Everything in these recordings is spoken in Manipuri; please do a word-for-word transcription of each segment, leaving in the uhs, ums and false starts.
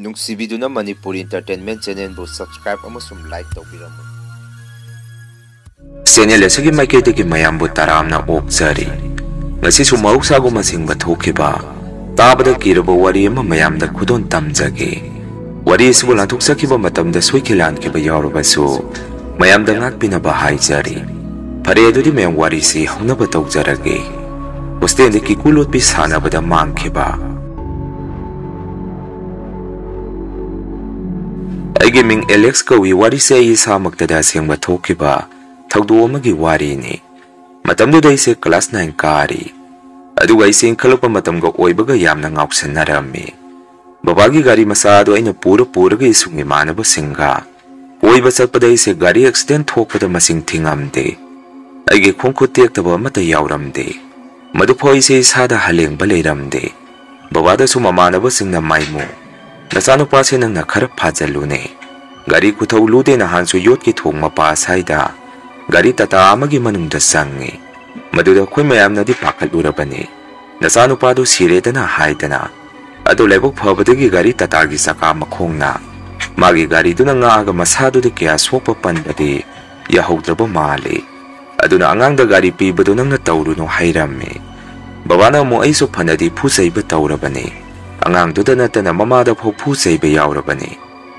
ꯅꯨꯡꯁꯤꯕꯤꯗꯨꯅ ꯃꯅꯤꯄꯨꯔ Entertainment Channelꯕꯨ subscribe ꯑꯃꯁꯨꯡ like ꯇꯧꯕꯤꯔꯝꯃꯨ꯫ Channel ꯑꯁꯤꯒꯤ ꯃꯥꯏꯀꯩꯗꯒꯤ ꯃꯌꯥꯝꯕꯨ ꯇꯔꯥꯝꯅ ꯑꯣꯛꯆꯔꯤ꯫ ꯉꯁꯤꯁꯨ ꯃꯍꯧꯁꯥꯒꯨꯝ ꯑꯁꯦꯡꯕ ꯊꯣꯛꯈꯤꯕ, ꯇꯥꯕꯗ ꯀꯤꯔꯕ ꯋꯥꯔꯤ ꯑꯃ ꯃꯌꯥꯝꯗ ꯈꯨꯗꯣꯜ ꯇꯝꯖꯒꯦ꯫ ꯋꯥꯔꯤ ꯑꯁꯤꯕꯨ ꯂꯥꯟꯊꯣꯛꯆꯈꯤꯕ ꯃꯇꯝꯗ ꯁꯣꯏꯈꯤ ꯂꯥꯟꯈꯤꯕ ꯌꯥꯎꯔꯕꯁꯨ, ꯃꯌꯥꯝꯗ ꯉꯥꯛꯄꯤꯅꯕ ꯍꯥꯏꯖꯔꯤ꯫ ꯐꯔꯦ, ꯑꯗꯨꯗꯤ ꯃꯌꯥꯝ ꯋꯥꯔꯤꯁꯤ ꯍꯧꯅꯕ ꯇꯧꯖꯔꯒꯦ꯫ Hostelꯗ ꯀꯤꯀꯨ ꯂꯣꯠꯄꯤ ꯁꯥꯟꯅꯕꯗ ꯃꯥꯡꯈꯤꯕ꯫ ꯑꯩꯒꯤ ꯃꯤꯡ ꯑꯦꯂꯦꯛꯁ ꯀꯧꯏ꯫ ꯋꯥꯔꯤꯁꯦ ꯑꯩ ꯏꯁꯥꯃꯛꯇꯗ ꯑꯁꯦꯡꯕ ꯊꯣꯛꯈꯤꯕ ꯊꯧꯗꯣꯛ ꯑꯃꯒꯤ ꯋꯥꯔꯤꯅꯤ꯫ ꯃꯇꯝꯗꯨꯗ ꯑꯩꯁꯦ class nine ꯀꯥꯔꯤ꯫ ꯑꯗꯨꯒ ꯑꯩꯁꯦ ꯏꯟꯈꯠꯂꯛꯄ ꯃꯇꯝꯒ ꯑꯣꯏꯕꯒ ꯌꯥꯝꯅ ꯉꯥꯎꯁꯟꯅꯔꯝꯃꯤ꯫ ꯕꯕꯥꯒꯤ ꯒꯥꯔꯤ ꯃꯆꯥ ꯑꯗꯨ ꯑꯩꯅ ꯄꯨꯔ ꯄꯨꯔꯒ ꯏꯁꯨꯡ ꯏꯃꯥꯟꯅꯕꯁꯤꯡꯒ ꯀꯣꯏꯕ ꯆꯠꯄꯗ ꯑꯩꯁꯦ ꯒꯥꯔꯤ accident ꯊꯣꯛꯄꯗ ꯃꯁꯤꯡ ꯊꯤꯉꯝꯗꯦ꯫ ꯑꯩꯒꯤ ꯈꯣꯡ ꯈꯨꯠ ꯇꯦꯛꯇꯕ ꯑꯃꯠꯇ ꯌꯥꯎꯔꯝꯗꯦ꯫ ꯃꯗꯨꯐꯥꯎ ꯑꯩꯁꯦ ꯏꯁꯥꯗ ꯍꯜꯂꯦꯡꯕ ꯂꯩꯔꯝꯗꯦ꯫ ꯕꯕꯥꯗꯁꯨ ꯃꯃꯥꯟꯅꯕꯁꯤꯡꯅ, "ꯃꯥꯏꯃꯨ, ꯅꯆꯥꯅꯨꯄꯥꯁꯦ ꯅꯪꯅ ꯈꯔ ꯐꯥꯖꯜꯂꯨꯅꯦ꯫ ꯒꯥꯔꯤ ꯈꯨꯊꯧ ꯂꯨꯗꯦ, ꯅꯍꯥꯟꯁꯨ ꯌꯣꯠꯀꯤ ꯊꯣꯡ ꯃꯄꯥ ꯁ꯭ꯋꯥꯏꯗ ꯒꯥꯔꯤ ꯇꯥꯇꯥ ꯑꯃꯒꯤ ꯃꯅꯨꯡꯗ ꯆꯪꯉꯤ꯫ ꯃꯗꯨꯗ ꯑꯩꯈꯣꯏ ꯃꯌꯥꯝꯅꯗꯤ ꯄꯥꯈꯠꯂꯨꯔꯕꯅꯤ꯫ ꯅꯆꯥꯅꯨꯄꯥꯗꯨ ꯁꯤꯔꯦꯗꯅ ꯍꯥꯏꯗꯅ꯫ ꯑꯗꯨ ꯂꯥꯏꯕꯛ ꯐꯕꯗꯒꯤ ꯒꯥꯔꯤ ꯇꯥꯇꯥꯒꯤ ꯆꯀꯥ ꯃꯈꯣꯡꯅ ꯃꯥꯒꯤ ꯒꯥꯔꯤꯗꯨꯅ ꯉꯥꯛꯑꯒ ꯃꯁꯥꯗꯨꯗꯤ ꯀꯌꯥ ꯁꯣꯛꯄ ꯄꯟꯕꯗꯤ ꯌꯥꯍꯧꯗ꯭ꯔꯕ ꯃꯥꯜꯂꯤ꯫ ꯑꯗꯨꯅ ꯑꯉꯥꯡꯗ ꯒꯥꯔꯤ ꯄꯤꯕꯗꯨ ꯅꯪꯅ ꯇꯧꯔꯨꯅꯨ" ꯍꯥꯏꯔꯝꯃꯤ꯫ ꯕꯕꯥꯅ ꯑꯃꯨꯛ ꯑꯩꯁꯨ ꯐꯅꯗꯤ ꯐꯨ ꯆꯩꯕ ꯇꯧꯔꯕꯅꯤ꯫ ꯑꯉꯥꯡꯗꯨꯗ ꯅꯠꯇꯅ ꯃꯃꯥꯗ ꯐꯥꯎ ꯐꯨ ꯆꯩꯕ ꯌꯥꯎꯔꯕꯅꯤ꯫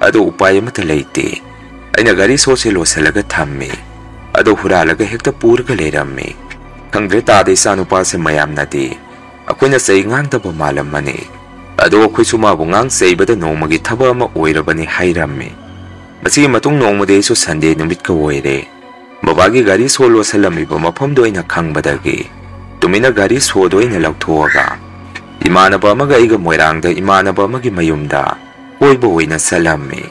ꯑꯗꯨ ꯎꯄꯥꯏ ꯑꯃꯠꯇ ꯂꯩꯇꯦ꯫ ꯑꯩꯅ ꯒꯥꯔꯤ ꯁꯣꯁꯦ ꯂꯣꯁꯤꯜꯂꯒ ꯊꯝꯃꯤ꯫ ꯑꯗꯨ ꯍꯨꯔꯥꯜꯂꯒ ꯍꯦꯛꯇ ꯄꯨꯔꯒ ꯂꯩꯔꯝꯃꯤ꯫ ꯈꯪꯗ꯭ꯔꯦ ꯇꯥꯗ ꯏꯆꯥꯅꯨꯄꯥꯁꯦ ꯃꯌꯥꯝꯅꯗꯤ ꯑꯩꯈꯣꯏꯅ ꯆꯩ ꯉꯥꯡꯗꯕ ꯃꯥꯜꯂꯝꯃꯅꯤ꯫ ꯑꯗꯣ ꯑꯩꯈꯣꯏꯁꯨ ꯃꯥꯕꯨ ꯉꯥꯡ ꯆꯩꯕꯗ ꯅꯣꯡꯃꯒꯤ ꯊꯕꯛ ꯑꯃ ꯑꯣꯏꯔꯕꯅꯤ ꯍꯥꯏꯔꯝꯃꯤ꯫ ꯃꯁꯤꯒꯤ ꯃꯇꯨꯡ ꯅꯣꯡꯃꯗꯤ ꯑꯩꯁꯨ Sunday ꯅꯨꯃꯤꯠꯀ ꯑꯣꯏꯔꯦ꯫ ꯕꯕꯥꯒꯤ ꯒꯥꯔꯤ ꯁꯣ ꯂꯣꯠꯁꯜꯂꯝꯃꯤꯕ ꯃꯐꯝꯗꯣ ꯑꯩꯅ ꯈꯪꯕꯗꯒꯤ ꯇꯨꯃꯤꯟꯅ ꯒꯥꯔꯤ ꯁꯣꯗꯣ ꯑꯩꯅ ꯂꯧꯊꯣꯛꯑꯒ ꯏꯃꯥꯟꯅꯕ ꯑꯃꯒ ꯑꯩꯒ ꯃꯣꯏꯔꯥꯡꯗ ꯏꯃꯥꯟꯅꯕ ꯑꯃꯒꯤ ꯃꯌꯨꯝꯗ ꯀꯣꯏꯕ ꯑꯣꯏꯅ ꯆꯠꯂꯝꯃꯤ꯫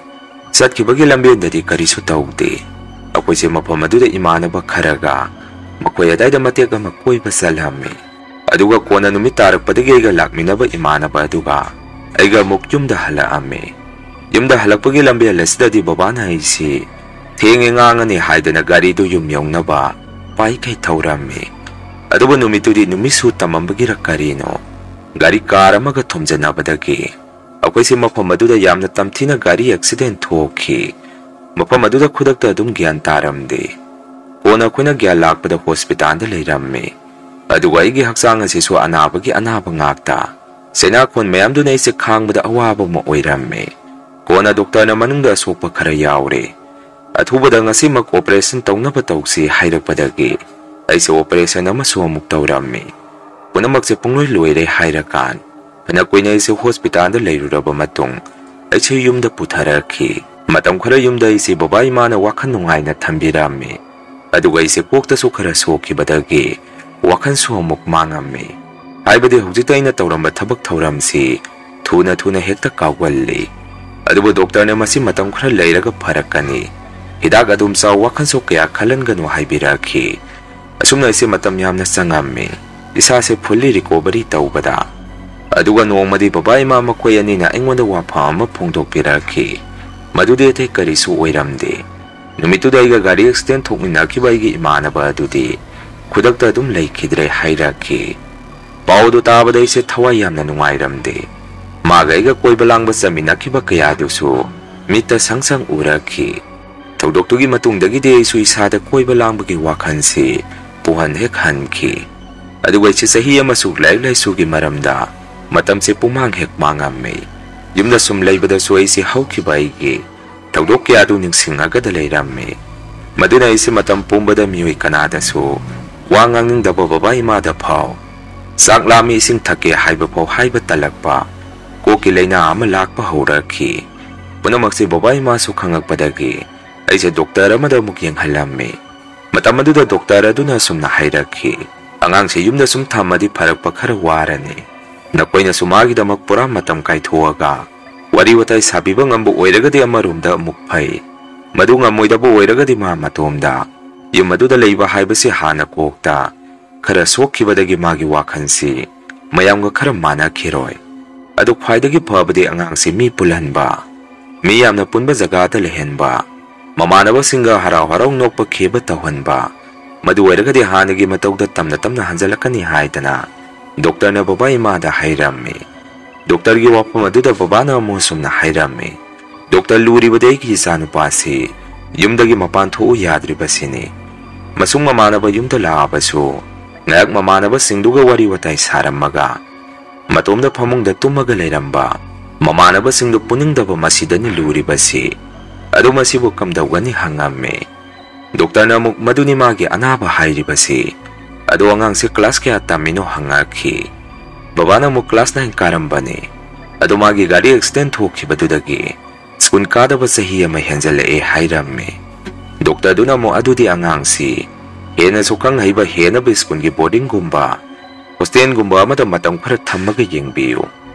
ꯆꯠꯈꯤꯕꯒꯤ ꯂꯝꯕꯦꯟꯗꯗꯤ ꯀꯔꯤꯁꯨ ꯇꯧꯗꯦ꯫ ꯑꯩꯈꯣꯏꯁꯦ ꯃꯐꯝ ꯑꯗꯨꯗ ꯏꯃꯥꯟꯅꯕ ꯈꯔꯒ ꯃꯈꯣꯏ ꯑꯗꯥꯏꯗ ꯃꯇꯦꯛ ꯑꯃ ꯀꯣꯏꯕ ꯆꯠꯂꯝꯃꯤ꯫ ꯑꯗꯨꯒ ꯀꯣꯟꯅ ꯅꯨꯃꯤꯠ ꯇꯥꯔꯛꯄꯗꯒꯤ ꯑꯩꯒ ꯂꯥꯛꯃꯤꯟꯅꯕ ꯏꯃꯥꯟꯅꯕ ꯑꯗꯨꯒ ꯑꯩꯒ ꯑꯃꯨꯛ ꯌꯨꯝꯗ ꯍꯜꯂꯛꯑꯝꯃꯤ꯫ ꯌꯨꯝꯗ ꯍꯜꯂꯛꯄꯒꯤ ꯂꯝꯕꯦꯜ ꯑꯁꯤꯗꯗꯤ ꯕꯕꯥꯅ ꯑꯩꯁꯤ ꯊꯦꯡꯉꯦ ꯉꯥꯡꯉꯅꯤ ꯍꯥꯏꯗꯅ ꯒꯥꯔꯤꯗꯨ ꯌꯨꯝ ꯌꯧꯅꯕ ꯄꯥꯏꯈꯩ ꯊꯧꯔꯝꯃꯤ꯫ ꯑꯗꯨꯕꯨ ꯅꯨꯃꯤꯠꯇꯨꯗꯤ ꯅꯨꯃꯤꯠꯁꯨ ꯇꯝꯃꯝꯕꯒꯤꯔ ꯀꯔꯤꯅꯣ, ꯒꯥꯔꯤ ꯀꯥꯔ ꯑꯃꯒ ꯊꯣꯝꯖꯤꯟꯅꯕꯗꯒꯤ ꯑꯩꯈꯣꯏꯁꯦ ꯃꯐꯝ ꯑꯗꯨꯗ ꯌꯥꯝꯅ ꯇꯝꯊꯤꯅ ꯒꯥꯔꯤ ꯑꯦꯛꯁꯤꯗꯦꯟ ꯊꯣꯛꯈꯤ꯫ ꯃꯐꯝ ꯑꯗꯨꯗ ꯈꯨꯗꯛꯇ ꯑꯗꯨꯝ ꯒ꯭ꯌꯥꯟ ꯇꯥꯔꯝꯗꯦ꯫ ꯀꯣꯟꯅ ꯑꯩꯈꯣꯏꯅ ꯒ꯭ꯌꯥꯟ ꯂꯥꯛꯄꯗ ꯍꯣꯁꯄꯤꯇꯥꯜꯗ ꯂꯩꯔꯝꯃꯤ꯫ ꯑꯗꯨꯒ ꯑꯩꯒꯤ ꯍꯛꯆꯥꯡ ꯑꯁꯤꯁꯨ ꯑꯅꯥꯕꯒꯤ ꯑꯅꯥꯕ ꯉꯥꯛꯇ꯫ ꯆꯩꯅꯥꯈꯣꯟ ꯃꯌꯥꯝꯗꯨꯅ ꯑꯩꯁꯦ ꯈꯥꯡꯕꯗ ꯑꯋꯥꯕ ꯑꯃ ꯑꯣꯏꯔꯝꯃꯤ꯫ ꯀꯣꯟꯅ ꯗꯣꯛꯇꯔꯅ ꯃꯅꯨꯡꯗ ꯑꯁꯣꯛꯄ ꯈꯔ ꯌꯥꯎꯔꯦ, ꯑꯊꯨꯕꯗ ꯉꯁꯤꯃꯛ ꯑꯣꯄꯔꯦꯁꯟ ꯇꯧꯅꯕ ꯇꯧꯁꯤ ꯍꯥꯏꯔꯛꯄꯗꯒꯤ ꯑꯩꯁꯦ ꯑꯣꯄꯔꯦꯁꯟ ꯑꯃꯁꯨ ꯑꯃꯨꯛ ꯇꯧꯔꯝꯃꯤ꯫ ꯄꯨꯝꯅꯃꯛꯁꯦ ꯄꯨꯡꯂꯣꯏ ꯂꯣꯏꯔꯦ ꯍꯥꯏꯔꯀꯥꯟ ꯐꯅ ꯀꯨꯏꯅ ꯑꯩꯁꯦ ꯍꯣꯁꯄꯤꯇꯥꯜꯗ ꯂꯩꯔꯨꯔꯕ ꯃꯇꯨꯡ ꯑꯩꯁꯦ ꯌꯨꯝꯗ ꯄꯨꯊꯔꯛꯈꯤ꯫ ꯃꯇꯝ ꯈꯔ ꯌꯨꯝꯗ ꯑꯩꯁꯦ ꯕꯕꯥ ꯏꯃꯥꯅ ꯋꯥꯈꯜ ꯅꯨꯡꯉꯥꯏꯅ ꯊꯝꯕꯤꯔꯝꯃꯤ꯫ ꯑꯗꯨꯒ ꯑꯩꯁꯦ ꯀꯣꯛꯇꯁꯨ ꯈꯔ ꯁꯣꯛꯈꯤꯕꯗꯒꯤ ꯋꯥꯈꯜꯁꯨ ꯑꯃꯨꯛ ꯃꯥꯡꯉꯝꯃꯤ꯫ ꯍꯥꯏꯕꯗꯤ ꯍꯧꯖꯤꯛꯇ ꯑꯩꯅ ꯇꯧꯔꯝꯕ ꯊꯕꯛ ꯊꯧꯔꯝꯁꯤ ꯊꯨꯅ ꯊꯨꯅ ꯍꯦꯛꯇ ꯀꯥꯎꯒꯜꯂꯤ꯫ ꯑꯗꯨꯕꯨ ꯗꯣꯛꯇꯔꯅ ꯃꯁꯤ ꯃꯇꯝ ꯈꯔ ꯂꯩꯔꯒ ꯐꯔꯛꯀꯅꯤ, ꯍꯤꯗꯥꯛ ꯑꯗꯨꯝ ꯆꯥꯎ, ꯋꯥꯈꯜꯁꯨ ꯀꯌꯥ ꯈꯜꯍꯟꯒꯅꯨ ꯍꯥꯏꯕꯤꯔꯛꯈꯤ꯫ ꯑꯁꯨꯝꯅ ꯑꯩꯁꯦ ꯃꯇꯝ ꯌꯥꯝꯅ ꯆꯪꯉꯝꯃꯤ ꯏꯁꯥꯁꯦ ꯐꯨꯜꯂꯤ ꯔꯤꯀꯣꯚꯔꯤ ꯇꯧꯕꯗ꯫ ꯑꯗꯨꯒ ꯅꯣꯡꯃꯗꯤ ꯕꯕꯥ ꯏꯃꯥ ꯃꯈꯣꯏ ꯑꯅꯤꯅ ꯑꯩꯉꯣꯟꯗ ꯋꯥꯐꯝ ꯑꯃ ꯐꯣꯡꯗꯣꯛꯄꯤꯔꯛꯈꯤ꯫ ꯃꯗꯨꯗꯤ ꯑꯇꯩ ꯀꯔꯤꯁꯨ ꯑꯣꯏꯔꯝꯗꯦ꯫ ꯅꯨꯃꯤꯠꯇꯨꯗ ꯑꯩꯒ ꯒꯥꯔꯤ ꯑꯦꯛꯁꯤꯗꯦꯟ ꯊꯣꯛꯃꯤꯟꯅꯈꯤꯕ ꯑꯩꯒꯤ ꯏꯃꯥꯟꯅꯕ ꯑꯗꯨꯗꯤ ꯈꯨꯗꯛꯇ ꯑꯗꯨꯝ ꯂꯩꯈꯤꯗ꯭ꯔꯦ ꯍꯥꯏꯔꯛꯈꯤ꯫ ꯄꯥꯎ ꯑꯗꯨ ꯇꯥꯕꯗ ꯑꯩꯁꯦ ꯊꯋꯥꯏ ꯌꯥꯝꯅ ꯅꯨꯡꯉꯥꯏꯔꯝꯗꯦ꯫ ꯃꯥꯒ ꯑꯩꯒ ꯀꯣꯏꯕ ꯂꯥꯡꯕ ꯆꯠꯃꯤꯟꯅꯈꯤꯕ ꯀꯌꯥꯗꯨꯁꯨ ꯃꯤꯠꯇ ꯁꯪ ꯁꯪ ꯎꯔꯛꯈꯤ꯫ ꯊꯧꯗꯣꯛꯇꯨꯒꯤ ꯃꯇꯨꯡꯗꯒꯤꯗꯤ ꯑꯩꯁꯨ ꯏꯁꯥꯗ ꯀꯣꯏꯕ ꯂꯥꯡꯕꯒꯤ ꯋꯥꯈꯜꯁꯤ ꯄꯨꯍꯟ ꯍꯦꯛ ꯍꯟꯈꯤ꯫ ꯑꯗꯨꯒ ꯑꯩꯁꯦ ꯆꯍꯤ ꯑꯃꯁꯨ ꯂꯥꯏꯔꯤꯛ ꯂꯥꯏꯁꯨꯒꯤ ꯃꯔꯝꯗ ꯃꯇꯝꯁꯦ ꯄꯨꯃꯥꯡ ꯍꯦꯛ ꯃꯥꯡꯉꯝꯃꯤ꯫ ꯌꯨꯝꯗ ꯁꯨꯝ ꯂꯩꯕꯗꯁꯨ ꯑꯩꯁꯦ ꯍꯧꯈꯤꯕ ꯑꯩꯒꯤ ꯊꯧꯗꯣꯛ ꯀꯌꯥꯗꯨ ꯅꯤꯡꯁꯤꯡꯉꯒꯗ ꯂꯩꯔꯝꯃꯤ꯫ ꯃꯗꯨꯅ ꯑꯩꯁꯦ ꯃꯇꯝ ꯄꯨꯝꯕꯗ ꯃꯤꯑꯣꯏ ꯀꯅꯥꯗꯁꯨ ꯋꯥ ꯉꯥꯡꯅꯤꯡꯗꯕ ꯕꯕꯥ ꯏꯃꯥꯗ ꯐꯥꯎ ꯆꯥꯛ ꯂꯥꯝꯃꯤ, ꯏꯁꯤꯡ ꯊꯛꯀꯦ ꯍꯥꯏꯕ ꯐꯥꯎ ꯍꯥꯏꯕ ꯇꯜꯂꯛꯄ, ꯀꯣꯛꯀꯤ ꯂꯥꯏꯅꯥ ꯑꯃ ꯂꯥꯛꯄ ꯍꯧꯔꯛꯈꯤ꯫ ꯄꯨꯝꯅꯃꯛꯁꯦ ꯕꯕꯥ ꯏꯃꯥꯁꯨ ꯈꯪꯉꯛꯄꯗꯒꯤ ꯑꯩꯁꯦ ꯗꯣꯛꯇꯔ ꯑꯃꯗ ꯑꯃꯨꯛ ꯌꯦꯡꯍꯜꯂꯝꯃꯤ꯫ ꯃꯇꯝ ꯑꯗꯨꯗ ꯗꯣꯛꯇꯔ ꯑꯗꯨꯅ ꯑꯁꯨꯝꯅ ꯍꯥꯏꯔꯛꯈꯤ, "ꯑꯉꯥꯡꯁꯦ ꯌꯨꯝꯗ ꯁꯨꯝ ꯊꯝꯃꯗꯤ ꯐꯔꯛꯄ ꯈꯔ ꯋꯥꯔꯅꯤ꯫ ꯅꯈꯣꯏꯅꯁꯨ ꯃꯥꯒꯤꯗꯃꯛ ꯄꯨꯔꯥ ꯃꯇꯝ ꯀꯥꯏꯊꯣꯛꯑꯒ ꯋꯥꯔꯤ ꯋꯥꯇꯥꯏ ꯁꯥꯕꯤꯕ ꯉꯝꯕ ꯑꯣꯏꯔꯒꯗꯤ ꯑꯃꯔꯣꯝꯗ ꯑꯃꯨꯛ ꯐꯩ꯫ ꯃꯗꯨ ꯉꯝꯃꯣꯏꯗꯕ ꯑꯣꯏꯔꯒꯗꯤ ꯃꯥ ꯃꯇꯣꯝꯗ ꯌꯨꯝ ꯑꯗꯨꯗ ꯂꯩꯕ ꯍꯥꯏꯕꯁꯤ ꯍꯥꯟꯅ ꯀꯣꯛꯇ ꯈꯔ ꯁꯣꯛꯈꯤꯕꯗꯒꯤ ꯃꯥꯒꯤ ꯋꯥꯈꯜꯁꯤ ꯃꯌꯥꯝꯒ ꯈꯔ ꯃꯥꯟꯅꯈꯤꯔꯣꯏ꯫ ꯑꯗꯨ ꯈ꯭ꯋꯥꯏꯗꯒꯤ ꯐꯕꯗꯤ ꯑꯉꯥꯡꯁꯤ ꯃꯤ ꯄꯨꯜꯍꯟꯕ, ꯃꯤ ꯌꯥꯝꯅ ꯄꯨꯟꯕ ꯖꯒꯥꯗ ꯂꯩꯍꯟꯕ, ꯃꯃꯥꯟꯅꯕꯁꯤꯡꯒ ꯍꯔꯥꯎ ꯍꯔꯥꯎ ꯅꯣꯛꯄ ꯈꯦꯕ ꯇꯧꯍꯟꯕ, ꯃꯗꯨ ꯑꯣꯏꯔꯒꯗꯤ ꯍꯥꯟꯅꯒꯤ ꯃꯇꯧꯗ ꯇꯞꯅ ꯇꯞꯅ ꯍꯟꯖꯤꯜꯂꯛꯀꯅꯤ" ꯍꯥꯏꯗꯅ ꯗꯣꯛꯇꯔꯅ ꯕꯕꯥ ꯏꯃꯥꯗ ꯍꯥꯏꯔꯝꯃꯤ꯫ ꯗꯣꯛꯇꯔꯒꯤ ꯋꯥꯐꯝ ꯑꯗꯨꯗ ꯕꯕꯥꯅ ꯑꯃꯨꯛ ꯑꯁꯨꯝꯅ ꯍꯥꯏꯔꯝꯃꯤ, "ꯗꯣꯛꯇꯔ, ꯂꯨꯔꯤꯕꯗꯤ ꯑꯩꯒꯤ ꯏꯆꯥꯅꯨꯄꯥꯁꯤ ꯌꯨꯝꯗꯒꯤ ꯃꯄꯥꯟ ꯊꯣꯛꯎ ꯌꯥꯗ꯭ꯔꯤꯕꯁꯤꯅꯤ꯫ ꯃꯁꯨꯡ ꯃꯃꯥꯟꯅꯕ ꯌꯨꯝꯗ ꯂꯥꯛꯑꯕꯁꯨ ꯉꯥꯏꯍꯥꯛ ꯃꯃꯥꯟꯅꯕꯁꯤꯡꯗꯨꯒ ꯋꯥꯔꯤ ꯋꯥꯇꯥꯏ ꯁꯥꯔꯝꯃꯒ ꯃꯇꯣꯝꯗ ꯐꯃꯨꯡꯗ ꯇꯨꯝꯃꯒ ꯂꯩꯔꯝꯕ, ꯃꯃꯥꯟꯅꯕꯁꯤꯡꯗꯨ ꯄꯨꯅꯤꯡꯗꯕ, ꯃꯁꯤꯗꯅꯤ ꯂꯨꯔꯤꯕꯁꯤ꯫ ꯑꯗꯨ ꯃꯁꯤꯕꯨ ꯀꯝꯗꯧꯒꯅꯤ?" ꯍꯪꯉꯝꯃꯤ꯫ ꯗꯣꯛꯇꯔꯅ ꯑꯃꯨꯛ, "ꯃꯗꯨꯅꯤ ꯃꯥꯒꯤ ꯑꯅꯥꯕ ꯍꯥꯏꯔꯤꯕꯁꯤ꯫ ꯑꯗꯣ ꯑꯉꯥꯡꯁꯦ ꯀ꯭ꯂꯥꯁ ꯀꯌꯥ ꯇꯝꯃꯤꯅꯣ?" ꯍꯪꯉꯛꯈꯤ꯫ ꯕꯕꯥꯅ ꯑꯃꯨꯛ, "ꯀ꯭ꯂꯥꯁ ꯅꯥꯏꯟ ꯀꯥꯔꯝꯕꯅꯤ꯫ ꯑꯗꯣ ꯃꯥꯒꯤ ꯒꯥꯔꯤ ꯑꯦꯛꯁꯤꯗꯦꯟ ꯊꯣꯛꯈꯤꯕꯗꯨꯗꯒꯤ ꯁ꯭ꯀꯨꯜ ꯀꯥꯗꯕ ꯆꯍꯤ ꯑꯃ ꯍꯦꯟꯖꯜꯂꯛꯑꯦ" ꯍꯥꯏꯔꯝꯃꯤ꯫ ꯗꯣꯛꯇꯔꯗꯨꯅ ꯑꯃꯨꯛ, "ꯑꯗꯨꯗꯤ ꯑꯉꯥꯡꯁꯤ ꯍꯦꯟꯅꯁꯨ ꯈꯪ ꯍꯩꯕ ꯍꯦꯟꯅꯕ ꯁ꯭ꯀꯨꯜꯒꯤ ꯕꯣꯔꯗꯤꯡꯒꯨꯝꯕ ꯍꯣꯁꯇꯦꯜꯒꯨꯝꯕ ꯑꯃꯗ ꯃꯇꯝ ꯈꯔ ꯊꯝꯃꯒ ꯌꯦꯡꯕꯤꯌꯨ꯫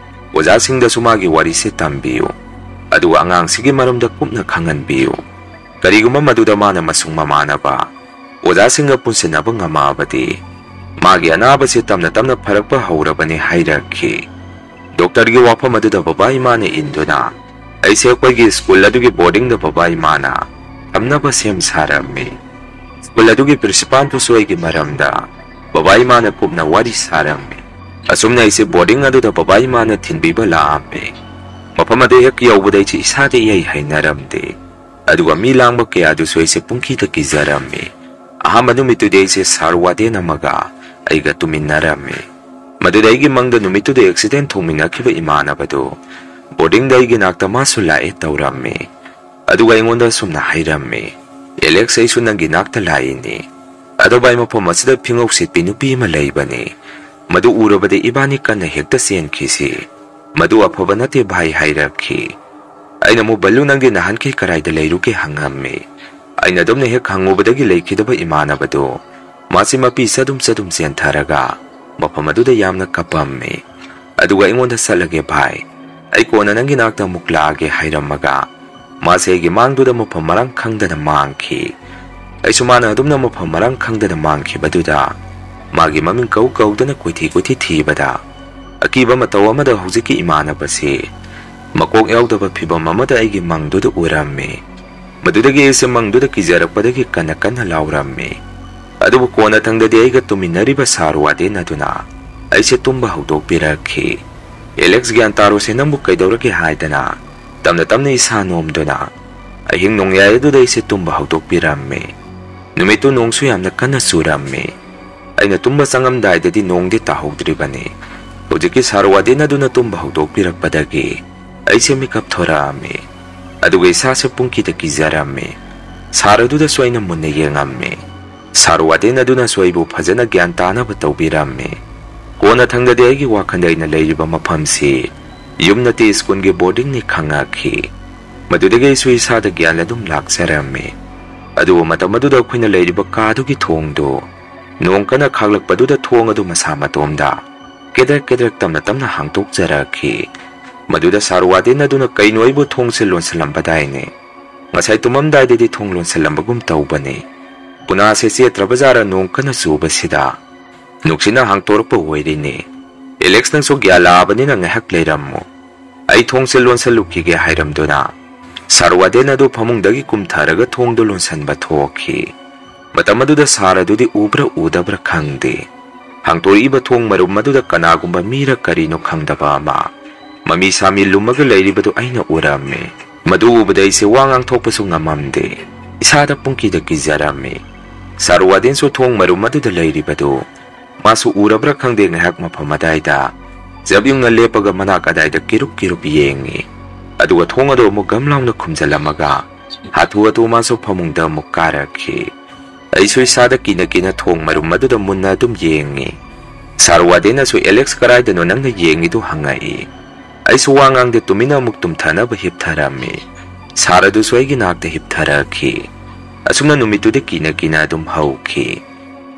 ꯑꯣꯖꯥꯁꯤꯡꯗꯁꯨ ꯃꯥꯒꯤ ꯋꯥꯔꯤꯁꯦ ꯇꯝꯕꯤꯌꯨ꯫ ꯑꯗꯨꯒ ꯑꯉꯥꯡꯁꯤꯒꯤ ꯃꯔꯝꯗ ꯀꯨꯞꯅ ꯈꯪꯍꯟꯕꯤꯌꯨ꯫ ꯀꯔꯤꯒꯨꯝꯕ ꯃꯗꯨꯗ ꯃꯥꯅ ꯃꯁꯨꯡ ꯃꯃꯥꯟꯅꯕ ꯑꯣꯖꯥꯁꯤꯡꯒ ꯄꯨꯟꯁꯤꯟꯅꯕ ꯉꯝꯃꯛꯑꯕꯗꯤ ꯃꯥꯒꯤ ꯑꯅꯥꯕꯁꯦ ꯇꯞꯅ ꯇꯞꯅ ꯐꯔꯛꯄ ꯍꯧꯔꯕꯅꯤ" ꯍꯥꯏꯔꯛꯈꯤ꯫ ꯗꯣꯛꯇꯔꯒꯤ ꯋꯥꯐꯝ ꯑꯗꯨꯗ ꯕꯕꯥ ꯏꯃꯥꯅ ꯏꯟꯗꯨꯅ ꯑꯩꯁꯦ ꯑꯩꯈꯣꯏꯒꯤ ꯁ꯭ꯀꯨꯜ ꯑꯗꯨꯒꯤ ꯕꯣꯔꯗꯤꯡꯗ ꯕꯕꯥ ꯏꯃꯥꯅ ꯊꯝꯅꯕ ꯁꯦꯝ ꯁꯥꯔꯝꯃꯤ꯫ ꯁ꯭ꯀꯨꯜ ꯑꯗꯨꯒꯤ ꯄ꯭ꯔꯤꯟꯁꯤꯄꯥꯜꯗꯨꯁꯨ ꯑꯩꯒꯤ ꯃꯔꯝꯗ ꯕꯕꯥ ꯏꯃꯥꯅ ꯀꯨꯞꯅ ꯋꯥꯔꯤ ꯁꯥꯔꯝꯃꯤ꯫ ꯑꯁꯨꯝꯅ ꯑꯩꯁꯦ ꯕꯣꯔꯗꯤꯡ ꯑꯗꯨꯗ ꯕꯕꯥ ꯏꯃꯥꯅ ꯊꯤꯟꯕꯤꯕ ꯂꯥꯛꯑꯝꯃꯤ꯫ ꯃꯐꯝ ꯑꯗꯨ ꯍꯦꯛ ꯌꯧꯕꯗ ꯑꯩꯁꯦ ꯏꯁꯥꯗ ꯏꯍꯩ ꯍꯩꯅꯔꯝꯗꯦ꯫ ꯑꯗꯨꯒ ꯃꯤ ꯂꯥꯡꯕ ꯀꯌꯥꯗꯨꯁꯨ ꯑꯩꯁꯦ ꯄꯨꯡꯀꯤꯗ ꯀꯤꯖꯔꯝꯃꯤ꯫ ꯑꯍꯥꯟꯕ ꯅꯨꯃꯤꯠꯇꯨꯗꯤ ꯑꯩꯁꯦ ꯁꯥꯔ ꯋꯥꯗꯦꯟ ꯑꯃꯒ ꯑꯩꯒ ꯇꯨꯃꯤꯟꯅꯔꯝꯃꯤ꯫ ꯃꯗꯨꯗ ꯑꯩꯒꯤ ꯃꯪꯗ ꯅꯨꯃꯤꯠꯇꯨꯗ ꯑꯦꯛꯁꯤꯗꯦꯟ ꯊꯣꯛꯃꯤꯟꯅꯈꯤꯕ ꯏꯃꯥꯟꯅꯕꯗꯨ ꯕꯣꯔꯗꯤꯡꯗ ꯑꯩꯒꯤ ꯅꯥꯛꯇ ꯃꯥꯁꯨ ꯂꯥꯛꯑꯦ ꯇꯧꯔꯝꯃꯤ꯫ ꯑꯗꯨꯒ ꯑꯩꯉꯣꯟꯗ ꯑꯁꯨꯝꯅ ꯍꯥꯏꯔꯝꯃꯤ, "ꯑꯦꯂꯦꯛꯁ, ꯑꯩꯁꯨ ꯅꯪꯒꯤ ꯅꯥꯛꯇ ꯂꯥꯛꯏꯅꯤ꯫ ꯑꯗꯣ ꯚꯥꯏ, ꯃꯐꯝ ꯑꯁꯤꯗ ꯐꯤꯉꯧ ꯁꯤꯠꯄꯤ ꯅꯨꯄꯤ ꯑꯃ ꯂꯩꯕꯅꯤ꯫ ꯃꯗꯨ ꯎꯔꯕꯗ ꯏꯕꯥꯅꯤ ꯀꯟꯅ ꯍꯦꯛꯇ ꯆꯦꯟꯈꯤꯁꯤ꯫ ꯃꯗꯨ ꯑꯐꯕ ꯅꯠꯇꯦ ꯚꯥꯏ" ꯍꯥꯏꯔꯛꯈꯤ꯫ ꯑꯩꯅ ꯑꯃꯨꯛ, "ꯕꯜꯂꯨ, ꯅꯪꯗꯤ ꯅꯍꯥꯟꯈꯩ ꯀꯗꯥꯏꯗ ꯂꯩꯔꯨꯒꯦ?" ꯍꯪꯉꯝꯃꯤ꯫ ꯑꯩꯅ ꯑꯗꯨꯝꯅ ꯍꯦꯛ ꯍꯪꯉꯨꯕꯗꯒꯤ ꯂꯩꯈꯤꯗꯕ ꯏꯃꯥꯟꯅꯕꯗꯨ ꯃꯥꯁꯤ ꯃꯄꯤ ꯆꯗꯨꯝ ꯆꯗꯨꯝ ꯆꯦꯟꯊꯔꯒ ꯃꯐꯝ ꯑꯗꯨꯗ ꯌꯥꯝꯅ ꯀꯞꯄꯝꯃꯤ꯫ ꯑꯗꯨꯒ ꯑꯩꯉꯣꯟꯗ, "ꯆꯠꯂꯒꯦ ꯚꯥꯏ, ꯑꯩ ꯀꯣꯟꯅ ꯅꯪꯒꯤ ꯅꯥꯛꯇ ꯑꯃꯨꯛ ꯂꯥꯛꯑꯒꯦ" ꯍꯥꯏꯔꯝꯃꯒ ꯃꯥꯁꯦ ꯑꯩꯒꯤ ꯃꯥꯡꯗꯨꯗ ꯃꯐꯝ ꯃꯔꯥꯡ ꯈꯪꯗꯅ ꯃꯥꯡꯈꯤ꯫ ꯑꯩꯁꯨ ꯃꯥꯅ ꯑꯗꯨꯝꯅ ꯃꯐꯝ ꯃꯔꯥꯡ ꯈꯪꯗꯅ ꯃꯥꯡꯈꯤꯕꯗꯨꯗ ꯃꯥꯒꯤ ꯃꯃꯤꯡ ꯀꯧ ꯀꯧꯗꯅ ꯀꯣꯏꯊꯤ ꯀꯣꯏꯊꯤ ꯊꯤꯕꯗ ꯑꯀꯤꯕ ꯃꯇꯧ ꯑꯃꯗ ꯍꯧꯖꯤꯛꯀꯤ ꯏꯃꯥꯟꯅꯕꯁꯤ ꯃꯀꯣꯛ ꯌꯥꯎꯗꯕ ꯐꯤꯕꯝ ꯑꯃꯗ ꯑꯩꯒꯤ ꯃꯪꯗꯨꯗ ꯎꯔꯝꯃꯤ꯫ ꯃꯗꯨꯗꯒꯤ ꯑꯩꯁꯦ ꯃꯪꯗꯨꯗ ꯀꯤꯖꯔꯛꯄꯗꯒꯤ ꯀꯟꯅ ꯀꯟꯅ ꯂꯥꯎꯔꯝꯃꯤ꯫ ꯑꯗꯨꯕꯨ ꯀꯣꯟꯅꯊꯪꯗꯗꯤ ꯑꯩꯒ ꯇꯨꯃꯤꯟꯅꯔꯤꯕ ꯁꯥꯔ ꯋꯥꯗꯦꯟ ꯑꯗꯨꯅ ꯑꯩꯁꯦ ꯇꯨꯝꯕ ꯍꯧꯗꯣꯛꯄꯤꯔꯛꯈꯤ꯫ "ꯑꯦꯂꯦꯛꯁ, ꯒ꯭ꯌꯥꯟ ꯇꯥꯔꯣꯁꯦ, ꯅꯪꯕꯨ ꯀꯩꯗꯧꯔꯒꯦ?" ꯍꯥꯏꯗꯅ ꯇꯞꯅ ꯇꯞꯅ ꯏꯁꯥ ꯅꯣꯝꯗꯨꯅ ꯑꯍꯤꯡ ꯅꯣꯡꯌꯥꯏ ꯑꯗꯨꯗ ꯑꯩꯁꯦ ꯇꯨꯝꯕ ꯍꯧꯗꯣꯛꯄꯤꯔꯝꯃꯤ꯫ ꯅꯨꯃꯤꯠꯇꯨ ꯅꯣꯡꯁꯨ ꯌꯥꯝꯅ ꯀꯟꯅ ꯆꯨꯔꯝꯃꯤ꯫ ꯑꯩꯅ ꯇꯨꯝꯕ ꯆꯪꯉꯝꯗꯥꯏꯗꯗꯤ ꯅꯣꯡꯗꯤ ꯇꯥꯍꯧꯗ꯭ꯔꯤꯕꯅꯤ꯫ ꯍꯧꯖꯤꯛꯀꯤ ꯁꯥꯔ ꯋꯥꯗꯦꯟ ꯑꯗꯨꯅ ꯇꯨꯝꯕ ꯍꯧꯗꯣꯛꯄꯤꯔꯛꯄꯗꯒꯤ ꯑꯩꯁꯦ ꯃꯤꯀꯞ ꯊꯣꯔꯛꯑꯝꯃꯤ꯫ ꯑꯗꯨꯒ ꯏꯁꯥꯁꯦ ꯄꯨꯡꯀꯤꯗ ꯀꯤꯖꯔꯝꯃꯤ꯫ ꯁꯥꯔ ꯑꯗꯨꯗꯁꯨ ꯑꯩꯅ ꯃꯨꯟꯅ ꯌꯦꯡꯉꯝꯃꯤ꯫ ꯁꯥꯔ ꯋꯥꯗꯦꯟ ꯑꯗꯨꯅꯁꯨ ꯑꯩꯕꯨ ꯐꯖꯅ ꯒ꯭ꯌꯥꯟ ꯇꯥꯅꯕ ꯇꯧꯕꯤꯔꯝꯃꯤ꯫ ꯀꯣꯟꯅꯊꯪꯗꯗꯤ ꯑꯩꯒꯤ ꯋꯥꯈꯜꯗ ꯑꯩꯅ ꯂꯩꯔꯤꯕ ꯃꯐꯝꯁꯤ ꯌꯨꯝ ꯅꯠꯇꯦ, ꯁ꯭ꯀꯨꯜꯒꯤ ꯕꯣꯔꯗꯤꯡꯅꯤ ꯈꯪꯉꯛꯈꯤ꯫ ꯃꯗꯨꯗꯒꯤ ꯑꯩꯁꯨ ꯏꯁꯥꯗ ꯒ꯭ꯌꯥꯟ ꯑꯗꯨꯝ ꯂꯥꯛꯆꯔꯝꯃꯤ꯫ ꯑꯗꯨꯕꯨ ꯃꯇꯝ ꯑꯗꯨꯗ ꯑꯩꯈꯣꯏꯅ ꯂꯩꯔꯤꯕ ꯀꯥꯗꯨꯒꯤ ꯊꯣꯡꯗꯨ ꯅꯣꯡ ꯀꯟꯅ ꯈꯥꯛꯂꯛꯄꯗꯨꯗ ꯊꯣꯡ ꯑꯗꯨ ꯃꯁꯥ ꯃꯇꯣꯝꯗ ꯀꯦꯗ꯭ꯔꯛ ꯀꯦꯗ꯭ꯔꯛ ꯇꯞꯅ ꯇꯞꯅ ꯍꯥꯡꯇꯣꯛꯆꯔꯛꯈꯤ꯫ ꯃꯗꯨꯗ ꯁꯥꯔ ꯋꯥꯗꯦꯟ ꯑꯗꯨꯅ "ꯀꯩꯅꯣ, ꯑꯩꯕꯨ ꯊꯣꯡꯁꯦ ꯂꯣꯟꯁꯤꯜꯂꯝꯕꯗꯥꯏꯅꯦ? ꯉꯁꯥꯏ ꯇꯨꯝꯃꯝꯗꯥꯏꯗꯗꯤ ꯊꯣꯡ ꯂꯣꯟꯁꯤꯜꯂꯝꯕꯒꯨꯝ ꯇꯧꯕꯅꯤ꯫ ꯄꯨꯅꯥꯁꯦ ꯆꯦꯠꯇ꯭ꯔꯕ ꯖꯥꯔ ꯅꯣꯡ ꯀꯟꯅ ꯆꯨꯕꯁꯤꯗ? ꯅꯨꯡꯁꯤꯠꯅ ꯍꯥꯡꯇꯣꯔꯛꯄ ꯑꯣꯏꯔꯤꯅꯦ꯫ ꯑꯦꯂꯦꯛꯁ, ꯅꯪꯁꯨ ꯒ꯭ꯌꯥꯟ ꯂꯥꯛꯑꯕꯅꯤꯅ ꯉꯥꯏꯍꯥꯛ ꯂꯩꯔꯝꯃꯨ꯫ ꯑꯩ ꯊꯣꯡꯁꯦ ꯂꯣꯟꯁꯤꯜꯂꯨꯈꯤꯒꯦ" ꯍꯥꯏꯔꯝꯗꯨꯅ ꯁꯥꯔ ꯋꯥꯗꯦꯟ ꯑꯗꯨ ꯐꯃꯨꯡꯗꯒꯤ ꯀꯨꯝꯊꯔꯒ ꯊꯣꯡꯗꯨ ꯂꯣꯟꯁꯤꯟꯕ ꯊꯣꯛꯈꯤ꯫ ꯃꯇꯝ ꯑꯗꯨꯗ ꯁꯥꯔ ꯑꯗꯨꯗꯤ ꯎꯕ꯭ꯔꯥ ꯎꯗꯕ꯭ꯔꯥ ꯈꯪꯗꯦ, ꯍꯥꯡꯇꯣꯔꯛꯏꯕ ꯊꯣꯡ ꯃꯔꯨꯝ ꯑꯗꯨꯗ ꯀꯅꯥꯒꯨꯝꯕ ꯃꯤꯔ ꯀꯔꯤꯅꯣ ꯈꯪꯗꯕ ꯑꯃ ꯃꯃꯤ ꯁꯥꯃꯤ ꯂꯨꯝꯃꯒ ꯂꯩꯔꯤꯕꯗꯨ ꯑꯩꯅ ꯎꯔꯝꯃꯤ꯫ ꯃꯗꯨ ꯎꯕꯗ ꯑꯩꯁꯦ ꯋꯥ ꯉꯥꯡꯊꯣꯛꯄꯁꯨ ꯉꯝꯃꯝꯗꯦ꯫ ꯏꯁꯥꯗ ꯄꯨꯡꯀꯤꯗ ꯀꯤꯖꯔꯝꯃꯤ꯫ ꯁꯥꯔ ꯋꯥꯗꯦꯟꯁꯨ ꯊꯣꯡ ꯃꯔꯨꯝ ꯑꯗꯨꯗ ꯂꯩꯔꯤꯕꯗꯨ ꯃꯥꯁꯨ ꯎꯔꯕ꯭ꯔꯥ ꯈꯪꯗꯦ, ꯉꯥꯏꯍꯥꯛ ꯃꯐꯝ ꯑꯗꯥꯏꯗ ꯖꯞ ꯌꯨꯡꯅ ꯂꯦꯞꯄꯒ ꯃꯅꯥꯛ ꯑꯗꯥꯏꯗ ꯀꯤꯔꯨꯞ ꯀꯤꯔꯨꯞ ꯌꯦꯡꯉꯤ꯫ ꯑꯗꯨꯒ ꯊꯣꯡ ꯑꯗꯨ ꯑꯃꯨꯛ ꯒꯝ ꯂꯥꯎꯅ ꯈꯨꯝꯖꯤꯜꯂꯝꯃꯒ ꯍꯥꯊꯨ ꯍꯥꯊꯨ ꯃꯥꯁꯨ ꯐꯃꯨꯡꯗ ꯑꯃꯨꯛ ꯀꯥꯔꯛꯈꯤ꯫ ꯑꯩꯁꯨ ꯏꯁꯥꯗ ꯀꯤꯅ ꯀꯤꯅ ꯊꯣꯡ ꯃꯔꯨꯝ ꯑꯗꯨꯗ ꯃꯨꯟꯅ ꯑꯗꯨꯝ ꯌꯦꯡꯉꯤ꯫ ꯁꯥꯔ ꯋꯥꯗꯦꯟꯅꯁꯨ "ꯑꯦꯂꯦꯛꯁ, ꯀꯗꯥꯏꯗꯅꯣ ꯅꯪꯅ ꯌꯦꯡꯉꯤꯗꯨ?" ꯍꯪꯉꯛꯏ꯫ ꯑꯩꯁꯨ ꯋꯥ ꯉꯥꯡꯗꯦ, ꯇꯨꯃꯤꯟꯅ ꯑꯃꯨꯛ ꯇꯨꯝꯊꯅꯕ ꯍꯤꯞꯊꯔꯝꯃꯤ꯫ ꯁꯥꯔ ꯑꯗꯨꯁꯨ ꯑꯩꯒꯤ ꯅꯥꯛꯇ ꯍꯤꯞꯊꯔꯛꯈꯤ꯫ ꯑꯁꯨꯝꯅ ꯅꯨꯃꯤꯠꯇꯨꯗꯤ ꯀꯤꯅ ꯀꯤꯅ ꯑꯗꯨꯝ ꯍꯧꯈꯤ꯫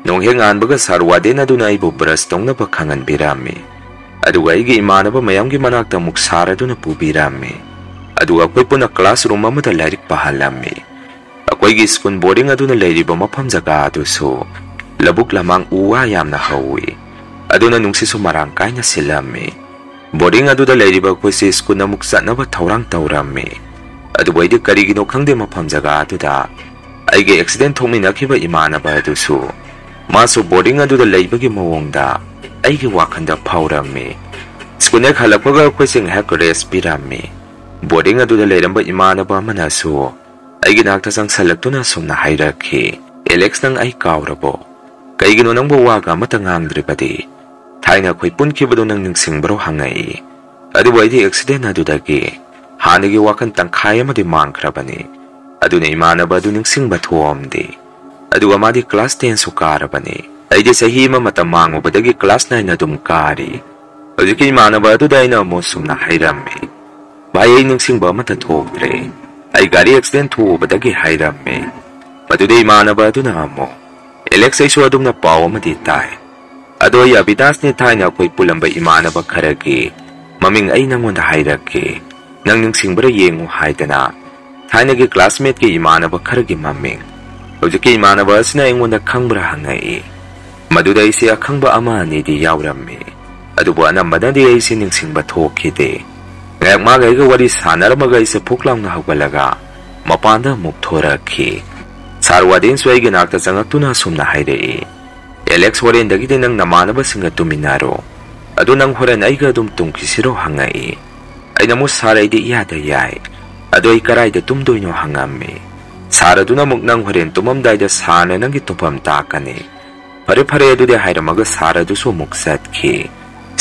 ꯅꯣꯡ ꯍꯦꯛ ꯉꯥꯟꯕꯒ ꯁꯥꯔ ꯋꯥꯗꯦꯟ ꯑꯗꯨꯅ ꯑꯩꯕꯨ ꯕ꯭ꯔꯁ ꯇꯧꯅꯕ ꯈꯪꯍꯟꯕꯤꯔꯝꯃꯤ꯫ ꯑꯗꯨꯒ ꯑꯩꯒꯤ ꯏꯃꯥꯟꯅꯕ ꯃꯌꯥꯝꯒꯤ ꯃꯅꯥꯛꯇ ꯑꯃꯨꯛ ꯁꯥꯔ ꯑꯗꯨꯅ ꯄꯨꯕꯤꯔꯝꯃꯤ꯫ ꯑꯗꯨꯒ ꯑꯩꯈꯣꯏ ꯄꯨꯟꯅ ꯀ꯭ꯂꯥꯁꯔꯨꯝ ꯑꯃꯗ ꯂꯥꯏꯔꯤꯛ ꯄꯥꯍꯜꯂꯝꯃꯤ꯫ ꯑꯩꯈꯣꯏꯒꯤ ꯁ꯭ꯀꯨꯜ ꯕꯣꯔꯗꯤꯡ ꯑꯗꯨꯅ ꯂꯩꯔꯤꯕ ꯃꯐꯝ ꯖꯒꯥ ꯑꯗꯨꯁꯨ ꯂꯧꯕꯨꯛ ꯂꯝꯍꯥꯡ, ꯎ ꯋꯥ ꯌꯥꯝꯅ ꯍꯧꯋꯤ꯫ ꯑꯗꯨꯅ ꯅꯨꯡꯁꯤꯠꯁꯨ ꯃꯔꯥꯡ ꯀꯥꯏꯅ ꯁꯤꯠꯂꯝꯃꯤ꯫ ꯕꯣꯔꯗꯤꯡ ꯑꯗꯨꯗ ꯂꯩꯔꯤꯕ ꯑꯩꯈꯣꯏꯁꯤ ꯁ꯭ꯀꯨꯜ ꯑꯃꯨꯛ ꯆꯠꯅꯕ ꯊꯧꯔꯥꯡ ꯇꯧꯔꯝꯃꯤ꯫ ꯑꯗꯨꯕꯨ ꯑꯩꯗꯤ ꯀꯔꯤꯒꯤꯅꯣ ꯈꯪꯗꯦ, ꯃꯐꯝ ꯖꯒꯥ ꯑꯗꯨꯗ ꯑꯩꯒꯤ ꯑꯦꯛꯁꯤꯗꯦꯟ ꯊꯣꯛꯃꯤꯟꯅꯈꯤꯕ ꯏꯃꯥꯟꯅꯕ ꯑꯗꯨꯁꯨ ꯃꯥꯁꯨ ꯕꯣꯔꯗꯤꯡ ꯑꯗꯨꯗ ꯂꯩꯕꯒꯤ ꯃꯑꯣꯡꯗ ꯑꯩꯒꯤ ꯋꯥꯈꯜꯗ ꯐꯥꯎꯔꯝꯃꯤ꯫ ꯁ꯭ꯀꯨꯜ ꯍꯦꯛ ꯍꯜꯂꯛꯄꯒ ꯑꯩꯈꯣꯏꯁꯦ ꯉꯥꯏꯍꯥꯛ rest ꯄꯤꯔꯝꯃꯤ꯫ Boarding ꯑꯗꯨꯗ ꯂꯩꯔꯝꯕ ꯏꯃꯥꯟꯅꯕ ꯑꯃꯅꯁꯨ ꯑꯩꯒꯤ ꯅꯥꯛꯇ ꯆꯪꯁꯜꯂꯛꯇꯨꯅ ꯑꯁꯨꯝꯅ ꯍꯥꯏꯔꯛꯈꯤ, "ꯑꯦꯂꯦꯛꯁ, ꯅꯪ ꯑꯩ ꯀꯥꯎꯔꯕꯣ? ꯀꯩꯒꯤꯅꯣ ꯅꯪꯕꯨ ꯋꯥꯒ ꯑꯃꯠꯇ ꯉꯥꯡꯗ꯭ꯔꯤꯕꯗꯤ? ꯊꯥꯏꯅ ꯑꯩꯈꯣꯏ ꯄꯨꯟꯈꯤꯕꯗꯨ ꯅꯪ ꯅꯤꯡꯁꯤꯡꯕ꯭ꯔꯣ?" ꯍꯪꯉꯛꯏ꯫ ꯑꯗꯨꯕꯨ ꯑꯩꯗꯤ accident ꯑꯗꯨꯗꯒꯤ ꯍꯥꯟꯅꯒꯤ ꯋꯥꯈꯜ ꯇꯪꯈꯥꯏ ꯑꯃꯗꯤ ꯃꯥꯡꯈ꯭ꯔꯕꯅꯤ꯫ ꯑꯗꯨꯅ ꯏꯃꯥꯟꯅꯕ ꯑꯗꯨ ꯅꯤꯡꯁꯤꯡꯕ ꯊꯣꯛꯑꯝꯗꯦ꯫ ꯑꯗꯨꯒ ꯃꯥꯗꯤ class ten ꯁꯨ ꯀꯥꯔꯕꯅꯤ꯫ ꯑꯩꯗꯤ ꯆꯍꯤ ꯑꯃ ꯃꯇꯝ ꯃꯥꯡꯉꯨꯕꯗꯒꯤ class nine ꯑꯗꯨꯝ ꯀꯥꯔꯤ꯫ ꯍꯧꯖꯤꯛꯀꯤ ꯏꯃꯥꯟꯅꯕ ꯑꯗꯨꯗ ꯑꯩꯅ ꯑꯃꯨꯛ ꯁꯨꯝꯅ ꯍꯥꯏꯔꯝꯃꯤ, "ꯚꯥꯏ, ꯑꯩ ꯅꯤꯡꯁꯤꯡꯕ ꯑꯃꯠꯇ ꯊꯣꯛꯇ꯭ꯔꯦ꯫ ꯑꯩ ꯒꯥꯔꯤ accident ꯊꯣꯛꯎꯕꯗꯒꯤ" ꯍꯥꯏꯔꯝꯃꯤ꯫ ꯃꯗꯨꯗ ꯏꯃꯥꯟꯅꯕ ꯑꯗꯨꯅ ꯑꯃꯨꯛ, "ꯑꯦꯂꯦꯛꯁ, ꯑꯩꯁꯨ ꯑꯗꯨꯝꯅ ꯄꯥꯎ ꯑꯃꯗꯤ ꯇꯥꯏ꯫ ꯑꯗꯣ ꯑꯩ ꯑꯕꯤꯅꯥꯁꯅꯦ, ꯊꯥꯏꯅ ꯑꯩꯈꯣꯏ ꯄꯨꯜꯂꯝꯕ ꯏꯃꯥꯟꯅꯕ ꯈꯔꯒꯤ ꯃꯃꯤꯡ ꯑꯩ ꯅꯪꯉꯣꯟꯗ ꯍꯥꯏꯔꯛꯀꯦ꯫ ꯅꯪ ꯅꯤꯡꯁꯤꯡꯕ꯭ꯔꯥ ꯌꯦꯡꯉꯨ" ꯍꯥꯏꯗꯅ ꯊꯥꯏꯅꯒꯤ classmate ꯀꯤ ꯏꯃꯥꯟꯅꯕ ꯈꯔꯒꯤ ꯃꯃꯤꯡ ꯍꯧꯖꯤꯛꯀꯤ ꯏꯃꯥꯟꯅꯕ ꯑꯁꯤꯅ ꯑꯩꯉꯣꯟꯗ ꯈꯪꯕ꯭ꯔꯥ ꯍꯪꯉꯛꯏ꯫ ꯃꯗꯨꯗ ꯑꯩꯁꯦ ꯑꯈꯪꯕ ꯑꯃ ꯑꯅꯤꯗꯤ ꯌꯥꯎꯔꯝꯃꯤ, ꯑꯗꯨꯕꯨ ꯑꯅꯝꯕꯅꯗꯤ ꯑꯩꯁꯦ ꯅꯤꯡꯁꯤꯡꯕ ꯊꯣꯛꯈꯤꯗꯦ꯫ ꯉꯥꯏꯍꯥꯛ ꯃꯥꯒ ꯑꯩꯒ ꯋꯥꯔꯤ ꯁꯥꯟꯅꯔꯝꯃꯒ ꯑꯩꯁꯦ ꯐꯨꯛ ꯂꯥꯎꯅ ꯍꯧꯒꯠꯂꯒ ꯃꯄꯥꯟꯗ ꯑꯃꯨꯛ ꯊꯣꯔꯛꯈꯤ꯫ Sir ꯋꯥꯔꯗꯦꯟꯁꯨ ꯑꯩꯒꯤ ꯅꯥꯛꯇ ꯆꯪꯉꯛꯇꯨꯅ ꯑꯁꯨꯝꯅ ꯍꯥꯏꯔꯛꯏ, "ꯑꯦꯂꯦꯛꯁ, ꯍꯣꯔꯦꯟꯗꯒꯤꯗꯤ ꯅꯪ ꯅꯃꯥꯟꯅꯕꯁꯤꯡꯒ ꯇꯨꯃꯤꯟꯅꯔꯣ꯫ ꯑꯗꯣ ꯅꯪ ꯍꯣꯔꯦꯟ ꯑꯩꯒ ꯑꯗꯨꯝ ꯇꯨꯝꯈꯤꯁꯤꯔꯣ?" ꯍꯪꯉꯛꯏ꯫ ꯑꯩꯅ ꯑꯃꯨꯛ, "Sir, ꯑꯩꯗꯤ ꯏꯌꯥꯗ ꯌꯥꯏ꯫ ꯑꯗꯣ ꯑꯩ ꯀꯔꯥꯏꯗ ꯇꯨꯝꯗꯣꯏꯅꯣ?" ꯍꯪꯉꯝꯃꯤ꯫ Sir ꯑꯗꯨꯅ ꯑꯃꯨꯛ, "ꯅꯪ ꯍꯣꯔꯦꯟ ꯇꯨꯝꯃꯝꯗꯥꯏꯗ sir ꯅ ꯅꯪꯒꯤ ꯇꯨꯝꯐꯝ ꯇꯥꯛꯀꯅꯤ꯫ ꯐꯔꯦ, ꯐꯔꯦ, ꯑꯗꯨꯗꯤ" ꯍꯥꯏꯔꯝꯃꯒ sir ꯑꯗꯨꯁꯨ ꯑꯃꯨꯛ ꯆꯠꯈꯤ꯫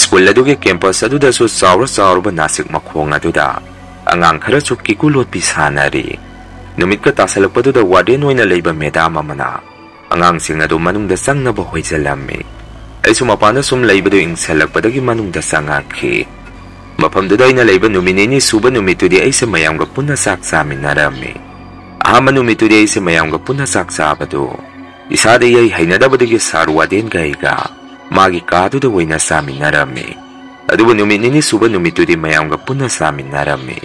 ꯁ꯭ꯀꯨꯜ ꯑꯗꯨꯒꯤ campus ꯑꯗꯨꯗꯁꯨ ꯆꯥꯎꯔ ꯆꯥꯎꯔꯕ ꯅꯥꯁꯤꯛ ꯃꯈꯣꯡ ꯑꯗꯨꯗ ꯑꯉꯥꯡ ꯈꯔꯁꯨ ꯀꯤꯀꯨ ꯂꯣꯠꯄꯤ ꯁꯥꯟꯅꯔꯤ꯫ ꯅꯨꯃꯤꯠꯀ ꯇꯥꯁꯜꯂꯛꯄꯗꯨꯗ ꯋꯥꯔꯗꯦꯟ ꯑꯣꯏꯅ ꯂꯩꯕ ꯃꯦꯗꯥꯝ ꯑꯃꯅ ꯑꯉꯥꯡꯁꯤꯡ ꯑꯗꯨ ꯃꯅꯨꯡꯗ ꯆꯪꯅꯕ ꯍꯣꯏꯖꯜꯂꯝꯃꯤ꯫ ꯑꯩꯁꯨ ꯃꯄꯥꯟꯗ ꯁꯨꯝ ꯂꯩꯕꯗꯨ ꯏꯪꯁꯜꯂꯛꯄꯗꯒꯤ ꯃꯅꯨꯡꯗ ꯆꯪꯉꯛꯈꯤ꯫ ꯃꯐꯝꯗꯨꯗ ꯑꯩꯅ ꯂꯩꯕ ꯅꯨꯃꯤꯠ ꯅꯤꯅꯤ ꯁꯨꯕ ꯅꯨꯃꯤꯠꯇꯨꯗꯤ ꯑꯩꯁꯦ ꯃꯌꯥꯝꯒ ꯄꯨꯟꯅ ꯆꯥꯛ ꯆꯥꯃꯤꯟꯅꯔꯝꯃꯤ꯫ ꯑꯍꯥꯟꯕ ꯅꯨꯃꯤꯠꯇꯨꯗꯤ ꯑꯩꯁꯦ ꯃꯌꯥꯝꯒ ꯄꯨꯟꯅ ꯆꯥꯛ ꯆꯥꯕꯗꯨ ꯏꯁꯥꯗ ꯏꯍꯩ ꯍꯩꯅꯗꯕꯗꯒꯤ sir ꯋꯥꯔꯗꯦꯟꯒ ꯑꯩꯒ ꯃꯥꯒꯤ ꯀꯥꯗꯨꯗ ꯑꯣꯏꯅ ꯆꯥꯃꯤꯟꯅꯔꯝꯃꯤ꯫ ꯑꯗꯨꯕꯨ ꯅꯨꯃꯤꯠ ꯅꯤꯅꯤ ꯁꯨꯕ ꯅꯨꯃꯤꯠꯇꯨꯗꯤ ꯃꯌꯥꯝꯒ ꯄꯨꯟꯅ ꯆꯥꯃꯤꯟꯅꯔꯝꯃꯤ꯫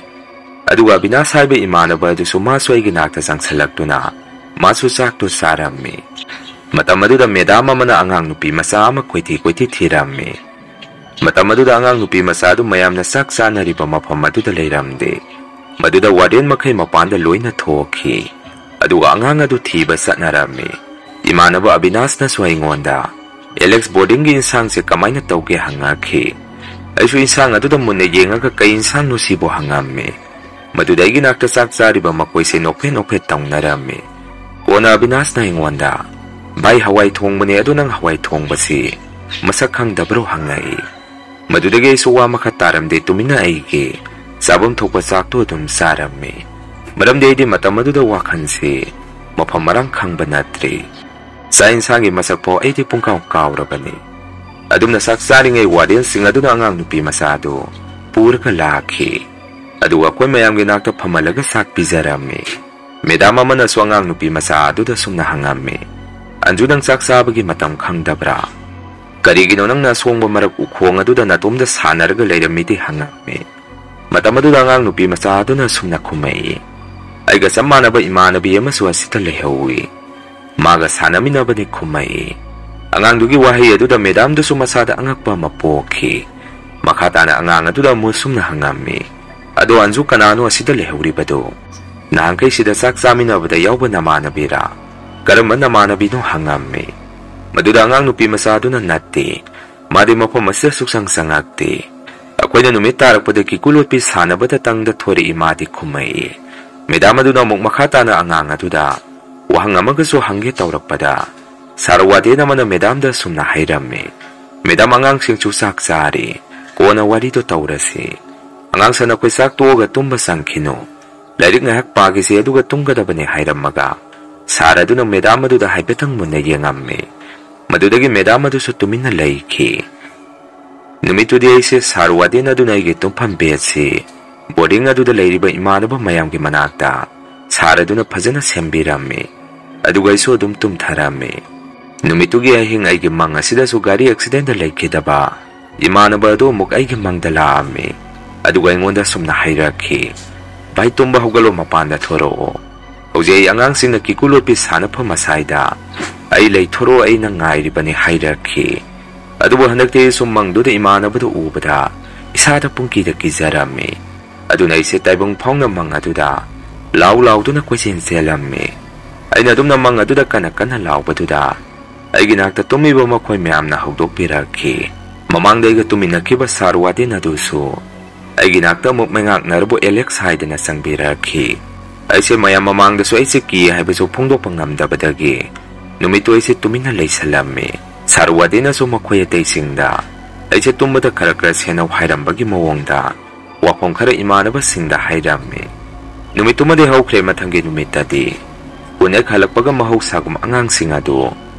ꯑꯗꯨꯒ ꯑꯕꯤꯅꯥꯁ ꯍꯥꯏꯕ ꯏꯃꯥꯟꯅꯕ ꯑꯗꯨꯁꯨ ꯃꯥꯁꯨ ꯑꯩꯒꯤ ꯅꯥꯛꯇ ꯆꯪꯁꯜꯂꯛꯇꯨꯅ ꯃꯥꯁꯨ ꯆꯥꯛꯇꯨ ꯆꯥꯔꯝꯃꯤ꯫ ꯃꯇꯝ ꯑꯗꯨꯗ ꯃꯦꯗꯥꯝ ꯑꯃꯅ ꯑꯉꯥꯡ ꯅꯨꯄꯤ ꯃꯆꯥ ꯑꯃ ꯀꯣꯏꯊꯤ ꯀꯣꯏꯊꯤ ꯊꯤꯔꯝꯃꯤ꯫ ꯃꯇꯝ ꯑꯗꯨꯗ ꯑꯉꯥꯡ ꯅꯨꯄꯤ ꯃꯆꯥ ꯑꯗꯨ ꯃꯌꯥꯝꯅ ꯆꯥꯛ ꯆꯥꯅꯔꯤꯕ ꯃꯐꯝ ꯑꯗꯨꯗ ꯂꯩꯔꯝꯗꯦ꯫ ꯃꯗꯨꯗ ꯋꯥꯔꯗꯦꯟ ꯃꯈꯩ ꯃꯄꯥꯟꯗ ꯂꯣꯏꯅ ꯊꯣꯛꯈꯤ꯫ ꯑꯗꯨꯒ ꯑꯉꯥꯡ ꯑꯗꯨ ꯊꯤꯕ ꯆꯠꯅꯔꯝꯃꯤ꯫ ꯏꯃꯥꯟꯅꯕ ꯑꯕꯤꯅꯥꯁꯅꯁꯨ ꯑꯩꯉꯣꯟꯗ, "ꯑꯦꯂꯦꯛꯁ, boarding ꯒꯤ ꯏꯟꯁꯥꯡꯁꯦ ꯀꯃꯥꯏꯅ ꯇꯧꯒꯦ?" ꯍꯪꯉꯛꯈꯤ꯫ ꯑꯩꯁꯨ ꯏꯟꯁꯥꯡ ꯑꯗꯨꯗ ꯃꯨꯟꯅ ꯌꯦꯡꯉꯒ "ꯀꯩ ꯏꯟꯁꯥꯡꯅꯣ ꯁꯤꯕꯣ?" ꯍꯪꯉꯝꯃꯤ꯫ ꯃꯗꯨꯗ ꯑꯩꯒꯤ ꯅꯥꯛꯇ ꯆꯥꯛ ꯆꯥꯔꯤꯕ ꯃꯈꯣꯏꯁꯦ ꯅꯣꯛꯐꯦꯠ ꯅꯣꯛꯐꯦꯠ ꯇꯧꯅꯔꯝꯃꯤ꯫ ꯀꯣꯟꯅ ꯑꯕꯤꯅꯥꯁꯅ ꯑꯩꯉꯣꯟꯗ, "ꯚꯥꯏ, ꯍꯋꯥꯏ ꯊꯣꯡꯕꯅꯦ, ꯑꯗꯣ ꯅꯪ ꯍꯋꯥꯏ ꯊꯣꯡꯕꯁꯤ ꯃꯁꯛ ꯈꯪꯗꯕ꯭ꯔꯣ?" ꯍꯪꯉꯛꯏ꯫ ꯃꯗꯨꯗꯒꯤ ꯑꯩꯁꯨ ꯋꯥ ꯃꯈꯥ ꯇꯥꯔꯝꯗꯦ, ꯇꯨꯃꯤꯟꯅ ꯑꯩꯒꯤ ꯆꯥꯐꯝ ꯊꯣꯛꯄ ꯆꯥꯛꯇꯨ ꯑꯗꯨꯝ ꯆꯥꯔꯝꯃꯤ꯫ ꯃꯔꯝꯗꯤ ꯑꯩꯗꯤ ꯃꯇꯝ ꯑꯗꯨꯗ ꯋꯥꯈꯜꯁꯤ ꯃꯐꯝ ꯃꯔꯥꯡ ꯈꯪꯕ ꯅꯠꯇ꯭ꯔꯤ꯫ ꯆꯥꯛ ꯏꯟꯁꯥꯡꯒꯤ ꯃꯁꯛ ꯐꯥꯎ ꯑꯩꯗꯤ ꯄꯨꯡꯀꯥꯎ ꯀꯥꯎꯔꯕꯅꯤ꯫ ꯑꯗꯨꯝꯅ ꯆꯥꯛ ꯆꯥꯔꯤꯉꯩ ꯋꯥꯔꯗꯦꯟꯁꯤꯡ ꯑꯗꯨꯅ ꯑꯉꯥꯡ ꯅꯨꯄꯤ ꯃꯆꯥ ꯑꯗꯨ ꯄꯨꯔꯒ ꯂꯥꯛꯈꯤ꯫ ꯑꯗꯨꯒ ꯑꯩꯈꯣꯏ ꯃꯌꯥꯝꯒꯤ ꯅꯥꯛꯇ ꯐꯝꯍꯜꯂꯒ ꯆꯥꯛ ꯄꯤꯖꯔꯝꯃꯤ꯫ ꯃꯦꯗꯥꯝ ꯑꯃꯅꯁꯨ ꯑꯉꯥꯡ ꯅꯨꯄꯤ ꯃꯆꯥ ꯑꯗꯨꯗ ꯁꯨꯝꯅ ꯍꯪꯉꯝꯃꯤ, "ꯑꯟꯖꯨ, ꯅꯪ ꯆꯥꯛ ꯆꯥꯕꯒꯤ ꯃꯇꯝ ꯈꯪꯗꯕ꯭ꯔꯥ? ꯀꯔꯤꯒꯤꯅꯣ ꯅꯪꯅ ꯑꯁꯣꯡꯕ ꯃꯔꯛ ꯎꯈꯣꯡ ꯑꯗꯨꯗ ꯅꯥꯇꯣꯝꯗ ꯁꯥꯟꯅꯔꯒ ꯂꯩꯔꯝꯃꯤꯗꯤ?" ꯍꯪꯉꯝꯃꯤ꯫ ꯃꯇꯝ ꯑꯗꯨꯗ ꯑꯉꯥꯡ ꯅꯨꯄꯤ ꯃꯆꯥ ꯑꯗꯨꯅ ꯁꯨꯝꯅ ꯈꯨꯝꯃꯛꯏ, "ꯑꯩꯒ ꯆꯞ ꯃꯥꯟꯅꯕ ꯏꯃꯥꯟꯅꯕꯤ ꯑꯃꯁꯨ ꯑꯁꯤꯗ ꯂꯩꯍꯧꯏ꯫ ꯃꯥꯒ ꯁꯥꯟꯅꯃꯤꯟꯅꯕꯅꯤ" ꯈꯨꯝꯃꯛꯏ꯫ ꯑꯉꯥꯡꯗꯨꯒꯤ ꯋꯥꯍꯩ ꯑꯗꯨꯗ ꯃꯦꯗꯥꯝꯗꯨꯁꯨ ꯃꯁꯥꯗ ꯑꯉꯛꯄ ꯑꯃ ꯄꯣꯛꯈꯤ꯫ ꯃꯈꯥ ꯇꯥꯅ ꯑꯉꯥꯡ ꯑꯗꯨꯗ ꯑꯃꯨꯛ ꯁꯨꯝꯅ ꯍꯪꯉꯝꯃꯤ, "ꯑꯗꯣ ꯑꯟꯖꯨ, ꯀꯅꯥꯅꯣ ꯑꯁꯤꯗ ꯂꯩꯍꯧꯔꯤꯕꯗꯨ? ꯅꯍꯥꯟꯈꯩ ꯁꯤꯗ ꯆꯥꯛ ꯆꯥꯃꯤꯟꯅꯕꯗ ꯌꯥꯎꯕ ꯅꯃꯥꯟꯅꯕꯤꯔꯥ? ꯀꯔꯝꯕ ꯅꯃꯥꯟꯅꯕꯤꯅꯣ?" ꯍꯪꯉꯝꯃꯤ꯫ ꯃꯗꯨꯗ ꯑꯉꯥꯡ ꯅꯨꯄꯤ ꯃꯆꯥꯗꯨꯅ, "ꯅꯠꯇꯦ, ꯃꯥꯗꯤ ꯃꯐꯝ ꯑꯁꯤꯗ ꯁꯨꯛꯆꯪ ꯆꯪꯉꯛꯇꯦ꯫ ꯑꯩꯈꯣꯏꯅ ꯅꯨꯃꯤꯠ ꯇꯥꯔꯛꯄꯗ ꯀꯤꯀꯨ ꯂꯣꯠꯄꯤ ꯁꯥꯟꯅꯕꯗꯇꯪꯗ ꯊꯣꯔꯛꯏ" ꯃꯥꯗꯤ ꯈꯨꯝꯃꯛꯏ꯫ ꯃꯦꯗꯥꯝ ꯑꯗꯨꯅ ꯑꯃꯨꯛ ꯃꯈꯥ ꯇꯥꯅ ꯑꯉꯥꯡ ꯑꯗꯨꯗ ꯋꯥꯍꯪ ꯑꯃꯒꯁꯨ ꯍꯪꯒꯦ ꯇꯧꯔꯛꯄꯗ, ꯁꯥꯔ ꯋꯥꯗꯦꯟ ꯑꯃꯅ ꯃꯦꯗꯥꯝꯗ ꯑꯁꯨꯝꯅ ꯍꯥꯏꯔꯝꯃꯤ, "ꯃꯦꯗꯥꯝ, ꯑꯉꯥꯡꯁꯤꯡꯁꯨ ꯆꯥꯛ ꯆꯥꯔꯤ, ꯀꯣꯟꯅ ꯋꯥꯔꯤꯗꯣ ꯇꯧꯔꯁꯤ꯫ ꯑꯉꯥꯡꯁꯥ, ꯅꯈꯣꯏ ꯆꯥꯛ ꯇꯣꯛꯑꯒ ꯇꯨꯝꯕ ꯆꯪꯈꯤꯅꯨ꯫ ꯂꯥꯏꯔꯤꯛ ꯉꯥꯏꯍꯥꯛ ꯄꯥꯈꯤꯁꯤ, ꯑꯗꯨꯒ ꯇꯨꯝꯒꯗꯕꯅꯤ" ꯍꯥꯏꯔꯝꯃꯒ ꯁꯥꯔ ꯑꯗꯨꯅ ꯃꯦꯗꯥꯝ ꯑꯗꯨꯗ ꯍꯥꯏꯐꯦꯠꯇꯪ ꯃꯨꯟꯅ ꯌꯦꯡꯉꯝꯃꯤ꯫ ꯃꯗꯨꯗꯒꯤ ꯃꯦꯗꯥꯝ ꯑꯗꯨꯁꯨ ꯇꯨꯃꯤꯟꯅ ꯂꯩꯈꯤ꯫ ꯅꯨꯃꯤꯠꯇꯨꯗꯤ ꯑꯩꯁꯦ ꯁꯥꯔ ꯋꯥꯗꯦꯟ ꯑꯗꯨꯅ ꯑꯩꯒꯤ ꯇꯨꯝꯐꯝ ꯕꯦꯗꯁꯤ ꯕꯣꯔꯗꯤꯡ ꯑꯗꯨꯗ ꯂꯩꯔꯤꯕ ꯏꯃꯥꯟꯅꯕ ꯃꯌꯥꯝꯒꯤ ꯃꯅꯥꯛꯇ ꯁꯥꯔ ꯑꯗꯨꯅ ꯐꯖꯅ ꯁꯦꯝꯕꯤꯔꯝꯃꯤ꯫ ꯑꯗꯨꯒ ꯑꯩꯁꯨ ꯑꯗꯨꯝ ꯇꯨꯝꯊꯔꯝꯃꯤ꯫ ꯅꯨꯃꯤꯠꯇꯨꯒꯤ ꯑꯍꯤꯡ ꯑꯩꯒꯤ ꯃꯪ ꯑꯁꯤꯗꯁꯨ ꯒꯥꯔꯤ ꯑꯦꯛꯁꯤꯗꯦꯟꯗ ꯂꯩꯈꯤꯗꯕ ꯏꯃꯥꯟꯅꯕ ꯑꯗꯨ ꯑꯃꯨꯛ ꯑꯩꯒꯤ ꯃꯪꯗ ꯂꯥꯛꯑꯝꯃꯤ꯫ ꯑꯗꯨꯒ ꯑꯩꯉꯣꯟꯗ ꯁꯨꯝꯅ ꯍꯥꯏꯔꯛꯈꯤ, "ꯚꯥꯏ, ꯇꯨꯝꯕ ꯍꯧꯒꯠꯂꯣ, ꯃꯄꯥꯟꯗ ꯊꯣꯔꯛꯑꯣ꯫ ꯍꯧꯖꯤꯛ ꯑꯩ ꯑꯉꯥꯡꯁꯤꯡꯅ ꯀꯤꯀꯨ ꯂꯣꯠꯄꯤ ꯁꯥꯟꯅꯐꯝ ꯑꯁꯥꯏꯗ ꯑꯩ ꯂꯩ, ꯊꯣꯔꯛꯑꯣ, ꯑꯩ ꯅꯪ ꯉꯥꯏꯔꯤꯕꯅꯤ" ꯍꯥꯏꯔꯛꯈꯤ꯫ ꯑꯗꯨꯕꯨ ꯍꯟꯗꯛꯇꯤ ꯑꯩꯁꯨ ꯃꯪꯗꯨꯗ ꯏꯃꯥꯟꯅꯕꯗꯨ ꯎꯕꯗ ꯏꯁꯥꯗ ꯄꯨꯡꯀꯤꯗ ꯀꯤꯖꯔꯝꯃꯤ꯫ ꯑꯗꯨꯅ ꯑꯩꯁꯦ ꯇꯥꯏꯕꯪ ꯐꯥꯎꯅ ꯃꯪ ꯑꯗꯨꯗ ꯂꯥꯎ ꯂꯥꯎꯗꯨꯅ ꯀꯣꯏꯆꯦꯟ ꯆꯦꯜꯂꯝꯃꯤ꯫ ꯑꯩꯅ ꯑꯗꯨꯝꯅ ꯃꯪ ꯑꯗꯨꯗ ꯀꯟꯅ ꯀꯟꯅ ꯂꯥꯎꯕꯗꯨꯗ ꯑꯩꯒꯤ ꯅꯥꯛꯇ ꯇꯨꯝꯃꯤꯕ ꯃꯈꯣꯏ ꯃꯌꯥꯝꯅ ꯍꯧꯗꯣꯛꯄꯤꯔꯛꯈꯤ꯫ ꯃꯃꯥꯡꯗ ꯑꯩꯒ ꯇꯨꯃꯤꯟꯅꯈꯤꯕ ꯁꯥꯔ ꯋꯥꯔꯗꯦꯟ ꯑꯗꯨꯁꯨ ꯑꯩꯒꯤ ꯅꯥꯛꯇ ꯑꯃꯨꯛ ꯃꯩꯉꯥꯛꯅꯔꯕ ꯑꯦꯂꯦꯛꯁ ꯍꯥꯏꯗꯅ ꯆꯪꯕꯤꯔꯛꯈꯤ꯫ ꯑꯩꯁꯦ ꯃꯌꯥꯝ ꯃꯃꯥꯡꯗꯁꯨ ꯑꯩꯁꯦ ꯀꯤ ꯍꯥꯏꯕꯁꯨ ꯐꯣꯡꯗꯣꯛꯄ ꯉꯝꯗꯕꯗꯒꯤ ꯅꯨꯃꯤꯠꯇꯨ ꯑꯩꯁꯦ ꯇꯨꯃꯤꯟꯅ ꯂꯩꯁꯜꯂꯝꯃꯤ꯫ ꯁꯥꯔ ꯋꯥꯔꯗꯦꯟꯅꯁꯨ ꯃꯈꯣꯏ ꯑꯇꯩꯁꯤꯡꯗ ꯑꯩꯁꯦ ꯇꯨꯝꯕꯗ ꯈꯔ ꯈꯔ ꯁꯦꯟꯅꯧ ꯍꯥꯏꯔꯝꯕꯒꯤ ꯃꯑꯣꯡꯗ ꯋꯥꯐꯝ ꯈꯔ ꯏꯃꯥꯟꯅꯕꯁꯤꯡꯗ ꯍꯥꯏꯔꯝꯃꯤ꯫ ꯅꯨꯃꯤꯠꯇꯨꯃꯗꯤ ꯍꯧꯈ꯭ꯔꯦ꯫ ꯃꯊꯪꯒꯤ ꯅꯨꯃꯤꯠꯇꯗꯤ ꯁ꯭ꯀꯨꯜ ꯍꯦꯛ ꯍꯜꯂꯛꯄꯒ ꯃꯍꯧꯁꯥꯒꯨꯝ ꯑꯉꯥꯡꯁꯤꯡ ꯑꯗꯨ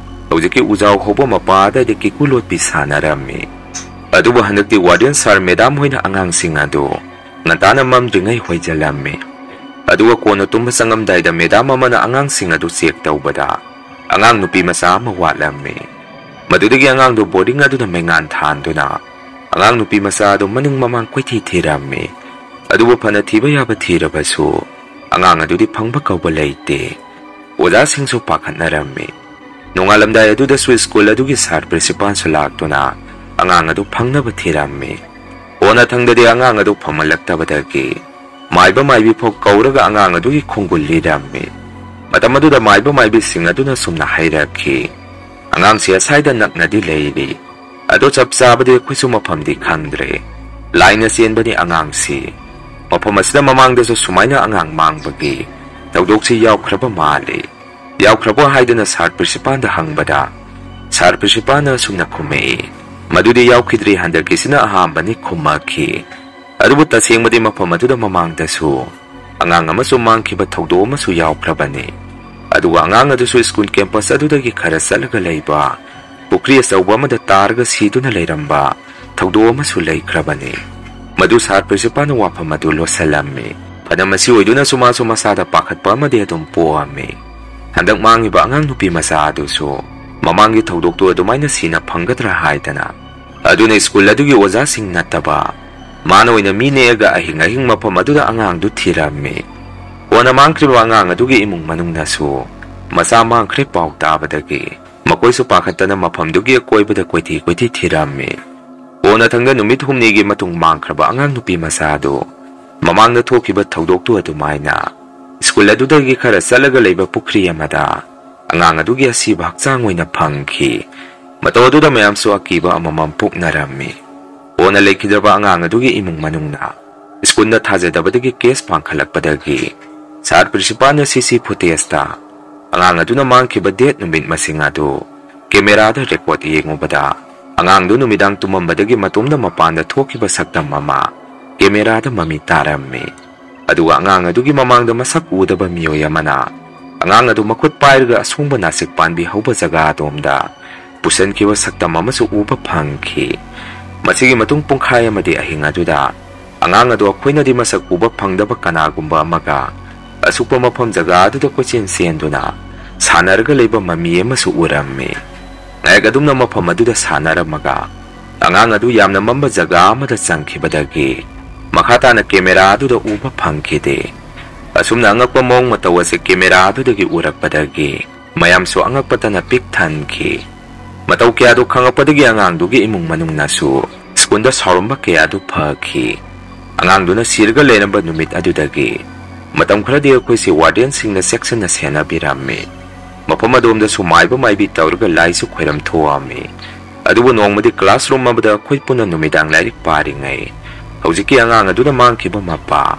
ꯍꯧꯖꯤꯛꯀꯤ ꯎꯖꯥꯎ ꯍꯧꯕ ꯃꯄꯥ ꯑꯗꯨꯋꯥꯏꯗ ꯀꯤꯀꯨ ꯂꯣꯠꯄꯤ ꯁꯥꯟꯅꯔꯝꯃꯤ꯫ ꯑꯗꯨꯕꯨ ꯍꯟꯗꯛꯇꯤ ꯋꯥꯔꯗꯦꯟ ꯁꯥꯔ ꯃꯦꯗꯥꯝ ꯍꯣꯏꯅ ꯑꯉꯥꯡꯁꯤꯡ ꯑꯗꯨ ꯉꯟꯇꯥꯅ ꯃꯝꯗ꯭ꯔꯤꯉꯩ ꯍꯣꯏꯖꯜꯂꯝꯃꯤ꯫ ꯑꯗꯨꯒ ꯀꯣꯟꯅ ꯇꯨꯝꯕ ꯆꯪꯉꯝꯗꯥꯏꯗ ꯃꯦꯗꯥꯝ ꯑꯃꯅ ꯑꯉꯥꯡꯁꯤꯡ ꯑꯗꯨ ꯆꯦꯛ ꯇꯧꯕꯗ ꯑꯉꯥꯡ ꯅꯨꯄꯤ ꯃꯆꯥ ꯑꯃ ꯋꯥꯠꯂꯝꯃꯤ꯫ ꯃꯗꯨꯗꯒꯤ ꯑꯉꯥꯡꯗꯨ ꯕꯣꯔꯗꯤꯡ ꯑꯗꯨꯗ ꯃꯩꯉꯥꯟ ꯊꯥꯟꯗꯨꯅ ꯑꯉꯥꯡ ꯅꯨꯄꯤ ꯃꯆꯥ ꯑꯗꯨ ꯃꯅꯤꯡ ꯃꯃꯥꯡ ꯀꯣꯏꯊꯤ ꯊꯤꯔꯝꯃꯤ꯫ ꯑꯗꯨꯕꯨ ꯐꯅ ꯊꯤꯕ ꯌꯥꯕ ꯊꯤꯔꯕꯁꯨ ꯑꯉꯥꯡ ꯑꯗꯨꯗꯤ ꯐꯪꯕ ꯀꯧꯕ ꯂꯩꯇꯦ꯫ ꯑꯣꯖꯥꯁꯤꯡꯁꯨ ꯄꯥꯈꯠꯅꯔꯝꯃꯤ꯫ ꯅꯣꯡꯉꯥꯜꯂꯝꯗꯥꯏ ꯑꯗꯨꯗꯁꯨ ꯁ꯭ꯀꯨꯜ ꯑꯗꯨꯒꯤ ꯁꯥꯔ ꯄ꯭ꯔꯤꯟꯁꯤꯄꯥꯜꯁꯨ ꯂꯥꯛꯇꯨꯅ ꯑꯉꯥꯡ ꯑꯗꯨ ꯐꯪꯅꯕ ꯊꯤꯔꯝꯃꯤ꯫ ꯑꯣꯟꯅꯊꯪꯗꯗꯤ ꯑꯉꯥꯡ ꯑꯗꯨ ꯐꯪꯍꯜꯂꯛꯇꯕꯗꯒꯤ ꯃꯥꯏꯕ ꯃꯥꯏꯕꯤ ꯐꯥꯎ ꯀꯧꯔꯒ ꯑꯉꯥꯡ ꯑꯗꯨꯒꯤ ꯈꯣꯡꯒꯨꯜ ꯂꯤꯔꯝꯃꯤ꯫ ꯃꯇꯝ ꯑꯗꯨꯗ ꯃꯥꯏꯕ ꯃꯥꯏꯕꯤꯁꯤꯡ ꯑꯗꯨꯅ ꯁꯨꯝꯅ ꯍꯥꯏꯔꯛꯈꯤ, "ꯑꯉꯥꯡꯁꯤ ꯑꯁꯥꯏꯗ ꯅꯛꯅꯗꯤ ꯂꯩꯔꯤ, ꯑꯗꯣ ꯆꯞ ꯆꯥꯕꯗꯤ ꯑꯩꯈꯣꯏꯁꯨ ꯃꯐꯝꯗꯤ ꯈꯪꯗ꯭ꯔꯦ꯫ ꯂꯥꯏꯅ ꯆꯦꯟꯕꯅꯤ ꯑꯉꯥꯡꯁꯤ꯫ ꯃꯐꯝ ꯑꯁꯤꯗ ꯃꯃꯥꯡꯗꯁꯨ ꯁꯨꯃꯥꯏꯅ ꯑꯉꯥꯡ ꯃꯥꯡꯕꯒꯤ ꯊꯧꯗꯣꯛꯁꯤ ꯌꯥꯎꯈ꯭ꯔꯕ ꯃꯥꯜꯂꯤ꯫ ꯌꯥꯎꯈ꯭ꯔꯕꯣ?" ꯍꯥꯏꯗꯨꯅ ꯁꯥꯔ ꯄ꯭ꯔꯤꯟꯁꯤꯄꯥꯜꯗ ꯍꯪꯕꯗ, ꯁꯥꯔ ꯄ꯭ꯔꯤꯟꯁꯤꯄꯥꯜꯅ ꯑꯁꯨꯝꯅ ꯈꯨꯝꯃꯛꯏ, "ꯃꯗꯨꯗꯤ ꯌꯥꯎꯈꯤꯗ꯭ꯔꯤ, ꯍꯟꯗꯛꯀꯤꯁꯤꯅ ꯑꯍꯥꯟꯕꯅꯤ" ꯈꯨꯝꯃꯛꯈꯤ꯫ ꯑꯗꯨꯕꯨ ꯇꯁꯦꯡꯕꯗꯤ ꯃꯐꯝ ꯑꯗꯨꯗ ꯃꯃꯥꯡꯗꯁꯨ ꯑꯉꯥꯡ ꯑꯃꯁꯨ ꯃꯥꯡꯈꯤꯕ ꯊꯧꯗꯣꯛ ꯑꯃꯁꯨ ꯌꯥꯎꯈ꯭ꯔꯕꯅꯤ꯫ ꯑꯗꯨꯒ ꯑꯉꯥꯡ ꯑꯗꯨꯁꯨ ꯁ꯭ꯀꯨꯜ ꯀꯦꯝꯄꯁ ꯑꯗꯨꯗꯒꯤ ꯈꯔ ꯆꯠꯂꯒ ꯂꯩꯕ ꯄꯨꯈ꯭ꯔꯤ ꯑꯆꯧꯕ ꯑꯃꯗ ꯇꯥꯔꯒ ꯁꯤꯗꯨꯅ ꯂꯩꯔꯝꯕ ꯊꯧꯗꯣꯛ ꯑꯃꯁꯨ ꯂꯩꯈ꯭ꯔꯕꯅꯤ꯫ ꯃꯗꯨ ꯁꯥꯔ ꯄ꯭ꯔꯤꯟꯁꯤꯄꯥꯜꯅ ꯋꯥꯐꯝ ꯑꯗꯨ ꯂꯣꯠꯁꯤꯜꯂꯝꯃꯤ꯫ ꯐꯅ ꯃꯁꯤ ꯑꯣꯏꯗꯨꯅꯁꯨ ꯃꯥꯁꯨ ꯃꯁꯥꯗ ꯄꯥꯈꯠꯄ ꯑꯃꯗꯤ ꯑꯗꯨꯝ ꯄꯣꯛꯑꯝꯃꯤ꯫ ꯍꯟꯗꯛ ꯃꯥꯡꯉꯤꯕ ꯑꯉꯥꯡ ꯅꯨꯄꯤ ꯃꯆꯥ ꯑꯗꯨꯁꯨ ꯃꯃꯥꯡꯒꯤ ꯊꯧꯗꯣꯛꯇꯨ ꯑꯗꯨꯃꯥꯏꯅ ꯁꯤꯅ ꯐꯪꯒꯗ꯭ꯔꯥ ꯍꯥꯏꯗꯅ꯫ ꯑꯗꯨꯅ ꯁ꯭ꯀꯨꯜ ꯑꯗꯨꯒꯤ ꯑꯣꯖꯥꯁꯤꯡ ꯅꯠꯇꯕ ꯃꯥꯅ ꯑꯣꯏꯅ ꯃꯤ ꯅꯦꯛꯑꯒ ꯑꯍꯤꯡ ꯑꯍꯤꯡ ꯃꯐꯝ ꯑꯗꯨꯗ ꯑꯉꯥꯡꯗꯨ ꯊꯤꯔꯝꯃꯤ꯫ ꯀꯣꯟꯅ ꯃꯥꯡꯈ꯭ꯔꯤꯕ ꯑꯉꯥꯡ ꯑꯗꯨꯒꯤ ꯏꯃꯨꯡ ꯃꯅꯨꯡꯅꯁꯨ ꯃꯆꯥ ꯃꯥꯡꯈ꯭ꯔꯦ ꯄꯥꯎ ꯇꯥꯕꯗꯒꯤ ꯃꯈꯣꯏꯁꯨ ꯄꯥꯈꯠꯇꯅ ꯃꯐꯝꯗꯨꯒꯤ ꯑꯀꯣꯏꯕꯗ ꯀꯣꯏꯊꯤ ꯀꯣꯏꯊꯤ ꯊꯤꯔꯝꯃꯤ꯫ ꯀꯣꯟꯅꯊꯪꯗ ꯅꯨꯃꯤꯠ ꯍꯨꯝꯅꯤꯒꯤ ꯃꯇꯨꯡ ꯃꯥꯡꯈ꯭ꯔꯕ ꯑꯉꯥꯡ ꯅꯨꯄꯤ ꯃꯆꯥ ꯑꯗꯨ ꯃꯃꯥꯡꯗ ꯊꯣꯛꯈꯤꯕ ꯊꯧꯗꯣꯛꯇꯨ ꯑꯗꯨꯃꯥꯏꯅ ꯁ꯭ꯀꯨꯜ ꯑꯗꯨꯗꯒꯤ ꯈꯔ ꯆꯠꯂꯒ ꯂꯩꯕ ꯄꯨꯈ꯭ꯔꯤ ꯑꯃꯗ ꯑꯉꯥꯡ ꯑꯗꯨꯒꯤ ꯑꯁꯤꯕ ꯍꯛꯆꯥꯡ ꯑꯣꯏꯅ ꯐꯪꯈꯤ꯫ ꯃꯇꯧ ꯑꯗꯨꯗ ꯃꯌꯥꯝꯁꯨ ꯑꯀꯤꯕ ꯑꯃꯃꯝ ꯄꯣꯛꯅꯔꯝꯃꯤ꯫ ꯀꯣꯟꯅ ꯂꯩꯈꯤꯗ꯭ꯔꯕ ꯑꯉꯥꯡ ꯑꯗꯨꯒꯤ ꯏꯃꯨꯡ ꯃꯅꯨꯡꯅ ꯁ꯭ꯀꯨꯜꯗ ꯊꯥꯖꯗꯕꯗꯒꯤ ꯀꯦꯁ ꯄꯥꯡꯈꯠꯂꯛꯄꯗꯒꯤ ꯁꯥꯔ ꯄ꯭ꯔꯤꯟꯁꯤꯄꯥꯜꯅ ꯁꯤ ꯁꯤ ꯐꯨꯇꯦꯖꯇ ꯑꯉꯥꯡ ꯑꯗꯨꯅ ꯃꯥꯡꯈꯤꯕ ꯗꯦꯠ ꯅꯨꯃꯤꯠ ꯃꯁꯤꯡ ꯑꯗꯨ ꯀꯦꯃꯦꯔꯥꯗ ꯔꯦꯀꯣꯔꯗ ꯌꯦꯡꯉꯨꯕꯗ, ꯑꯉꯥꯡꯗꯨ ꯅꯨꯃꯤꯗꯥꯡ ꯇꯨꯝꯃꯝꯕꯗꯒꯤ ꯃꯇꯣꯝꯗ ꯃꯄꯥꯟꯗ ꯊꯣꯛꯈꯤꯕ ꯁꯛꯇꯝ ꯑꯃ ꯀꯦꯃꯦꯔꯥꯗ ꯃꯃꯤ ꯇꯥꯔꯝꯃꯤ꯫ ꯑꯗꯨꯒ ꯑꯉꯥꯡ ꯑꯗꯨꯒꯤ ꯃꯃꯥꯡꯗ ꯃꯁꯛ ꯎꯗꯕ ꯃꯤꯑꯣꯏ ꯑꯃꯅ ꯑꯉꯥꯡ ꯑꯗꯨ ꯃꯈꯨꯠ ꯄꯥꯏꯔꯒ ꯑꯁꯣꯡꯕ ꯅꯥꯁꯤꯛ ꯄꯥꯟꯕꯤ ꯍꯧꯕ ꯖꯒꯥ ꯑꯗꯣꯝꯗ ꯄꯨꯁꯟꯈꯤꯕ ꯁꯛꯇꯝ ꯑꯃꯁꯨ ꯎꯕ ꯐꯪꯈꯤ꯫ ꯃꯁꯤꯒꯤ ꯃꯇꯨꯡ ꯄꯨꯡꯈꯥꯏ ꯑꯃꯗꯤ ꯑꯍꯤꯡ ꯑꯗꯨꯗ ꯑꯉꯥꯡ ꯑꯗꯨ ꯑꯩꯈꯣꯏꯅꯗꯤ ꯃꯁꯛ ꯎꯕ ꯐꯪꯗꯕ ꯀꯅꯥꯒꯨꯝꯕ ꯑꯃꯒ ꯑꯁꯨꯛꯄ ꯃꯐꯝ ꯖꯒꯥ ꯑꯗꯨꯗ ꯀꯣꯏꯆꯦꯟ ꯆꯦꯟꯗꯨꯅ ꯁꯥꯟꯅꯔꯒ ꯂꯩꯕ ꯃꯃꯤ ꯑꯃꯁꯨ ꯎꯔꯝꯃꯤ꯫ ꯉꯥꯏꯍꯥꯛ ꯑꯗꯨꯝꯅ ꯃꯐꯝ ꯑꯗꯨꯗ ꯁꯥꯟꯅꯔꯝꯃꯒ ꯑꯉꯥꯡ ꯑꯗꯨ ꯌꯥꯝꯅ ꯃꯝꯕ ꯖꯒꯥ ꯑꯃꯗ ꯆꯪꯈꯤꯕꯗꯒꯤ ꯃꯈꯥ ꯇꯥꯅ ꯀꯦꯃꯦꯔꯥ ꯑꯗꯨꯗ ꯎꯕ ꯐꯪꯈꯤꯗꯦ꯫ ꯑꯁꯨꯝꯅ ꯑꯉꯛꯄ ꯃꯑꯣꯡ ꯃꯇꯧ ꯑꯁꯤ ꯀꯦꯃꯦꯔꯥ ꯑꯗꯨꯗꯒꯤ ꯎꯔꯛꯄꯗꯒꯤ ꯃꯌꯥꯝꯁꯨ ꯑꯉꯛꯄꯇꯅ ꯄꯤꯛ ꯊꯟꯈꯤ꯫ ꯃꯇꯧ ꯀꯌꯥꯗꯨ ꯈꯪꯂꯛꯄꯗꯒꯤ ꯑꯉꯥꯡꯗꯨꯒꯤ ꯏꯃꯨꯡ ꯃꯅꯨꯡꯅꯁꯨ ꯁ꯭ꯀꯨꯜꯗ ꯁꯥꯎꯔꯝꯕ ꯀꯌꯥꯗꯨ ꯐꯈꯤ꯫ ꯑꯉꯥꯡꯗꯨꯅ ꯁꯤꯔꯒ ꯂꯩꯔꯝꯕ ꯅꯨꯃꯤꯠ ꯑꯗꯨꯗꯒꯤ ꯃꯇꯝ ꯈꯔꯗꯤ ꯑꯩꯈꯣꯏꯁꯤ ꯋꯥꯔꯗꯦꯟꯁꯤꯡꯅ ꯆꯦꯛꯁꯤꯟꯅ ꯁꯦꯟꯅꯕꯤꯔꯝꯃꯤ꯫ ꯃꯐꯝ ꯑꯗꯣꯝꯗꯁꯨ ꯃꯥꯏꯕ ꯃꯥꯏꯕꯤ ꯇꯧꯔꯒ ꯂꯥꯏꯁꯨ ꯈꯣꯏꯔꯝ ꯊꯣꯛꯑꯝꯃꯤ꯫ ꯑꯗꯨꯕꯨ ꯅꯣꯡꯃꯗꯤ ꯀ꯭ꯂꯥꯁꯔꯨꯝ ꯑꯃꯗ ꯑꯩꯈꯣꯏ ꯄꯨꯟꯅ ꯅꯨꯃꯤꯗꯥꯡ ꯂꯥꯏꯔꯤꯛ ꯄꯥꯔꯤꯉꯩ, ꯍꯧꯖꯤꯛꯀꯤ ꯑꯉꯥꯡ ꯑꯗꯨꯅ ꯃꯥꯡꯈꯤꯕ ꯃꯄꯥ,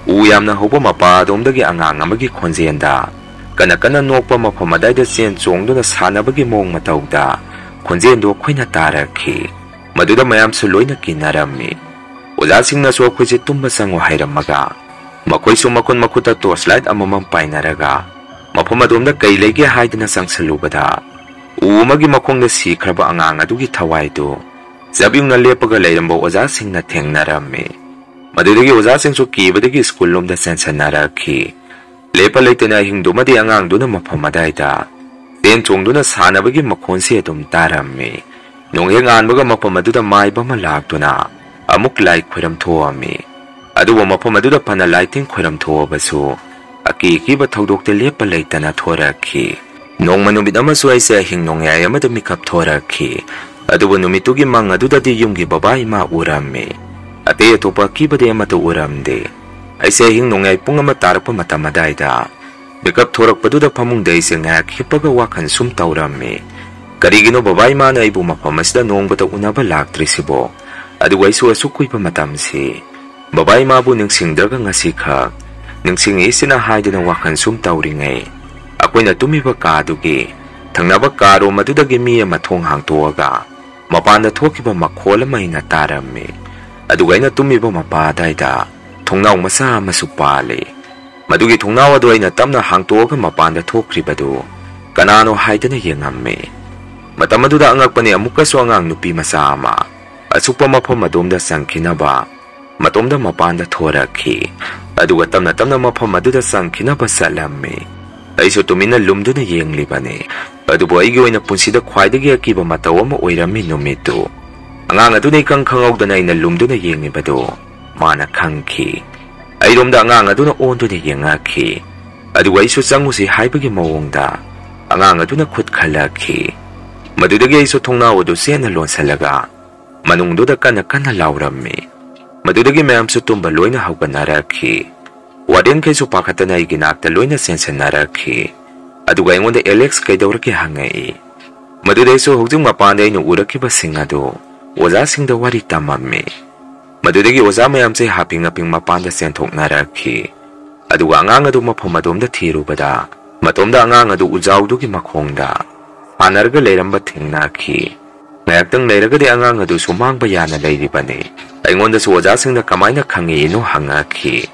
ꯎ ꯌꯥꯝꯅ ꯍꯧꯕ ꯃꯄꯥ ꯑꯗꯣꯝꯗꯒꯤ ꯑꯉꯥꯡ ꯑꯃꯒꯤ ꯈꯣꯟꯖꯦꯜꯗ ꯀꯟꯅ ꯀꯟꯅ ꯅꯣꯛꯄ, ꯃꯐꯝ ꯑꯗꯥꯏꯗ ꯆꯦꯟ ꯆꯣꯡꯗꯨꯅ ꯁꯥꯟꯅꯕꯒꯤ ꯃꯑꯣꯡ ꯃꯇꯧꯗ ꯈꯣꯟꯖꯦꯜꯗꯨ ꯑꯩꯈꯣꯏꯅ ꯇꯥꯔꯛꯈꯤ꯫ ꯃꯗꯨꯗ ꯃꯌꯥꯝꯁꯨ ꯂꯣꯏꯅ ꯀꯤꯅꯔꯝꯃꯤ꯫ ꯑꯣꯖꯥꯁꯤꯡꯅꯁꯨ ꯑꯩꯈꯣꯏꯁꯦ ꯇꯨꯝꯕ ꯆꯪꯉꯨ ꯍꯥꯏꯔꯝꯃꯒ, ꯃꯈꯣꯏꯁꯨ ꯃꯈꯨꯠ ꯃꯈꯨꯠꯇ ꯇꯣꯔꯆ ꯂꯥꯏꯠ ꯑꯃꯃꯝ ꯄꯥꯏꯅꯔꯒ ꯃꯐꯝ ꯑꯗꯣꯝꯗ ꯀꯩ ꯂꯩꯒꯦ ꯍꯥꯏꯗꯅ ꯆꯪꯁꯜꯂꯨꯕꯗ, ꯎ ꯑꯃꯒꯤ ꯃꯈꯣꯡꯗ ꯁꯤꯈ꯭ꯔꯕ ꯑꯉꯥꯡ ꯑꯗꯨꯒꯤ ꯊꯋꯥꯏꯗꯨ ꯆꯞ ꯌꯨꯡꯅ ꯂꯦꯞꯄꯒ ꯂꯩꯔꯝꯕ ꯑꯣꯖꯥꯁꯤꯡꯅ ꯊꯦꯡꯅꯔꯝꯃꯤ꯫ ꯃꯗꯨꯗꯒꯤ ꯑꯣꯖꯥꯁꯤꯡꯁꯨ ꯀꯤꯕꯗꯒꯤ ꯁ꯭ꯀꯨꯜ ꯂꯣꯝꯗ ꯆꯦꯟꯁꯟꯅꯔꯛꯈꯤ꯫ ꯂꯦꯞꯄ ꯂꯩꯇꯅ ꯑꯍꯤꯡꯗꯨꯃꯗꯤ ꯑꯉꯥꯡꯗꯨꯅ ꯃꯐꯝ ꯑꯗꯥꯏꯗ ꯆꯦꯟ ꯆꯣꯡꯗꯨꯅ ꯁꯥꯟꯅꯕꯒꯤ ꯃꯈꯣꯟꯁꯤ ꯑꯗꯨꯝ ꯇꯥꯔꯝꯃꯤ꯫ ꯅꯣꯡ ꯍꯦꯛ ꯉꯥꯟꯕꯒ ꯃꯐꯝ ꯑꯗꯨꯗ ꯃꯥꯏꯕ ꯑꯃ ꯂꯥꯛꯇꯨꯅ ꯑꯃꯨꯛ ꯂꯥꯏ ꯈꯣꯏꯔꯝ ꯊꯣꯛꯑꯝꯃꯤ꯫ ꯑꯗꯨꯕꯨ ꯃꯐꯝ ꯑꯗꯨꯗ ꯐꯅ ꯂꯥꯏ ꯇꯤꯟ ꯈꯣꯏꯔꯝ ꯊꯣꯛꯑꯕꯁꯨ ꯑꯀꯤ ꯑꯀꯤꯕ ꯊꯧꯗꯣꯛꯇꯤ ꯂꯦꯞꯄ ꯂꯩꯇꯅ ꯊꯣꯔꯛꯈꯤ꯫ ꯅꯣꯡꯃ ꯅꯨꯃꯤꯠ ꯑꯃꯁꯨ ꯑꯩꯁꯦ ꯑꯍꯤꯡ ꯅꯣꯡꯌꯥꯏ ꯑꯃꯗ ꯃꯤꯀꯞ ꯊꯣꯔꯛꯈꯤ꯫ ꯑꯗꯨꯕꯨ ꯅꯨꯃꯤꯠꯇꯨꯒꯤ ꯃꯪ ꯑꯗꯨꯗꯗꯤ ꯌꯨꯝꯒꯤ ꯕꯕꯥ ꯏꯃꯥ ꯎꯔꯝꯃꯤ꯫ ꯑꯇꯩ ꯑꯇꯣꯞꯄ ꯑꯀꯤꯕꯗꯤ ꯑꯃꯠꯇ ꯎꯔꯝꯗꯦ꯫ ꯑꯩꯁꯦ ꯑꯍꯤꯡ ꯅꯣꯡꯌꯥꯏ ꯄꯨꯡ ꯑꯃ ꯇꯥꯔꯛꯄ ꯃꯇꯝ ꯑꯗꯥꯏꯗ ꯃꯤꯀꯞ ꯊꯣꯔꯛꯄꯗꯨꯗ ꯐꯃꯨꯡꯗ ꯑꯩꯁꯦ ꯉꯥꯏꯍꯥꯛ ꯍꯤꯞꯄꯒ ꯋꯥꯈꯜ ꯁꯨꯝ ꯇꯧꯔꯝꯃꯤ꯫ "ꯀꯔꯤꯒꯤꯅꯣ ꯕꯕꯥ ꯏꯃꯥꯅ ꯑꯩꯕꯨ ꯃꯐꯝ ꯑꯁꯤꯗ ꯅꯣꯡꯃꯇ ꯎꯅꯕ ꯂꯥꯛꯇ꯭ꯔꯤꯁꯤꯕꯣ? ꯑꯗꯨꯒ ꯑꯩꯁꯨ ꯑꯁꯨꯛ ꯀꯨꯏꯕ ꯃꯇꯝꯁꯤ ꯕꯕꯥ ꯏꯃꯥꯕꯨ ꯅꯤꯡꯁꯤꯡꯗ꯭ꯔꯒ ꯉꯁꯤꯈꯛ ꯅꯤꯡꯁꯤꯡꯉꯛꯏꯁꯤꯅ" ꯍꯥꯏꯗꯨꯅ ꯋꯥꯈꯜ ꯁꯨꯝ ꯇꯧꯔꯤꯉꯩ, ꯑꯩꯈꯣꯏꯅ ꯇꯨꯝꯃꯤꯕ ꯀꯥꯗꯨꯒꯤ ꯊꯪꯅꯕ ꯀꯥꯔꯣꯝ ꯑꯗꯨꯗꯒꯤ ꯃꯤ ꯑꯃ ꯊꯣꯡ ꯍꯥꯡꯇꯣꯛꯑꯒ ꯃꯄꯥꯟꯗ ꯊꯣꯛꯈꯤꯕ ꯃꯈꯣꯜ ꯑꯃ ꯑꯩꯅ ꯇꯥꯔꯝꯃꯤ꯫ ꯑꯗꯨꯒ ꯑꯩꯅ ꯇꯨꯝꯃꯤꯕ ꯃꯄꯥ ꯑꯗꯥꯏꯗ ꯊꯣꯡꯅꯥꯎ ꯃꯆꯥ ꯑꯃꯁꯨ ꯄꯥꯜꯂꯤ꯫ ꯃꯗꯨꯒꯤ ꯊꯣꯡꯅꯥꯎ ꯑꯗꯨ ꯑꯩꯅ ꯇꯞꯅ ꯍꯥꯡꯇꯣꯛꯑꯒ ꯃꯄꯥꯟꯗ ꯊꯣꯛꯈ꯭ꯔꯤꯕꯗꯨ ꯀꯅꯥꯅꯣ ꯍꯥꯏꯗꯅ ꯌꯦꯡꯉꯝꯃꯤ꯫ ꯃꯇꯝ ꯑꯗꯨꯗ ꯑꯉꯛꯄꯅꯤ, ꯑꯃꯨꯛꯀꯁꯨ ꯑꯉꯥꯡ ꯅꯨꯄꯤ ꯃꯆꯥ ꯑꯃ ꯑꯁꯨꯛꯄ ꯃꯐꯝ ꯑꯗꯣꯝꯗ ꯆꯪꯈꯤꯅꯕ ꯃꯇꯣꯝꯗ ꯃꯄꯥꯟꯗ ꯊꯣꯔꯛꯈꯤ꯫ ꯑꯗꯨꯒ ꯇꯞꯅ ꯇꯞꯅ ꯃꯐꯝ ꯑꯗꯨꯗ ꯆꯪꯈꯤꯅꯕ ꯆꯠꯂꯝꯃꯤ꯫ ꯑꯩꯁꯨ ꯇꯨꯃꯤꯟꯅ ꯂꯨꯝꯗꯨꯅ ꯌꯦꯡꯂꯤꯕꯅꯤ꯫ ꯑꯗꯨꯕꯨ ꯑꯩꯒꯤ ꯑꯣꯏꯅ ꯄꯨꯟꯁꯤꯗ ꯈ꯭ꯋꯥꯏꯗꯒꯤ ꯑꯀꯤꯕ ꯃꯇꯧ ꯑꯃ ꯑꯣꯏꯔꯝꯃꯤ ꯅꯨꯃꯤꯠꯇꯨ꯫ ꯑꯉꯥꯡ ꯑꯗꯨꯅ ꯏꯈꯪ ꯈꯪꯍꯧꯗꯅ ꯑꯩꯅ ꯂꯨꯝꯗꯨꯅ ꯌꯦꯡꯉꯤꯕꯗꯨ ꯃꯥꯅ ꯈꯪꯈꯤ꯫ ꯑꯩꯔꯣꯝꯗ ꯑꯉꯥꯡ ꯑꯗꯨꯅ ꯑꯣꯟꯗꯨꯅ ꯌꯦꯡꯉꯛꯈꯤ꯫ ꯑꯗꯨꯒ ꯑꯩꯁꯨ ꯆꯪꯉꯨꯁꯤ ꯍꯥꯏꯕꯒꯤ ꯃꯑꯣꯡꯗ ꯑꯉꯥꯡ ꯑꯗꯨꯅ ꯈꯨꯠ ꯈꯜꯂꯛꯈꯤ꯫ ꯃꯗꯨꯗꯒꯤ ꯑꯩꯁꯨ ꯊꯣꯡꯅꯥꯎ ꯑꯗꯨ ꯆꯦꯠꯅ ꯂꯣꯟꯁꯤꯜꯂꯒ ꯃꯅꯨꯡꯗꯨꯗ ꯀꯟꯅ ꯀꯟꯅ ꯂꯥꯎꯔꯝꯃꯤ꯫ ꯃꯗꯨꯗꯒꯤ ꯃꯌꯥꯝꯁꯨ ꯇꯨꯝꯕ ꯂꯣꯏꯅ ꯍꯧꯒꯠꯅꯔꯛꯈꯤ꯫ ꯋꯥꯔꯗꯦꯟꯈꯩꯁꯨ ꯄꯥꯈꯠꯇꯅ ꯑꯩꯒꯤ ꯅꯥꯛꯇ ꯂꯣꯏꯅ ꯆꯦꯟꯁꯤꯟꯅꯔꯛꯈꯤ꯫ ꯑꯗꯨꯒ ꯑꯩꯉꯣꯟꯗ "ꯑꯦꯂꯦꯛꯁ, ꯀꯩꯗꯧꯔꯒꯦ?" ꯍꯪꯉꯛꯏ꯫ ꯃꯗꯨꯗꯩꯁꯨ ꯍꯧꯖꯤꯛ ꯃꯄꯥꯟꯗ ꯑꯩꯅ ꯎꯔꯛꯈꯤꯕꯁꯤꯡ ꯑꯗꯨ ꯑꯣꯖꯥꯁꯤꯡꯗ ꯋꯥꯔꯤ ꯇꯝꯃꯝꯃꯤ꯫ ꯃꯗꯨꯗꯒꯤ ꯑꯣꯖꯥ ꯃꯌꯥꯝꯁꯦ ꯍꯥꯞꯄꯤꯡ ꯍꯥꯞꯄꯤꯡ ꯃꯄꯥꯟꯗ ꯆꯦꯟꯊꯣꯛꯅꯔꯛꯈꯤ꯫ ꯑꯗꯨꯒ ꯑꯉꯥꯡ ꯑꯗꯨ ꯃꯐꯝ ꯑꯗꯣꯝꯗ ꯊꯤꯔꯨꯕꯗ, ꯃꯇꯣꯝꯗ ꯑꯉꯥꯡ ꯑꯗꯨ ꯎꯖꯥꯎꯗꯨꯒꯤ ꯃꯈꯣꯡꯗ ꯁꯥꯟꯅꯔꯒ ꯂꯩꯔꯝꯕ ꯊꯦꯡꯅꯈꯤ꯫ ꯉꯥꯏꯍꯥꯛꯇꯪ ꯂꯩꯔꯒꯗꯤ ꯑꯉꯥꯡ ꯑꯗꯨꯁꯨ ꯃꯥꯡꯕ ꯌꯥꯅ ꯂꯩꯔꯤꯕꯅꯤ꯫ ꯑꯩꯉꯣꯟꯗꯁꯨ ꯑꯣꯖꯥꯁꯤꯡꯅ ꯀꯃꯥꯏꯅ ꯈꯪꯉꯛꯏꯅꯣ ꯍꯪꯉꯛꯈꯤ꯫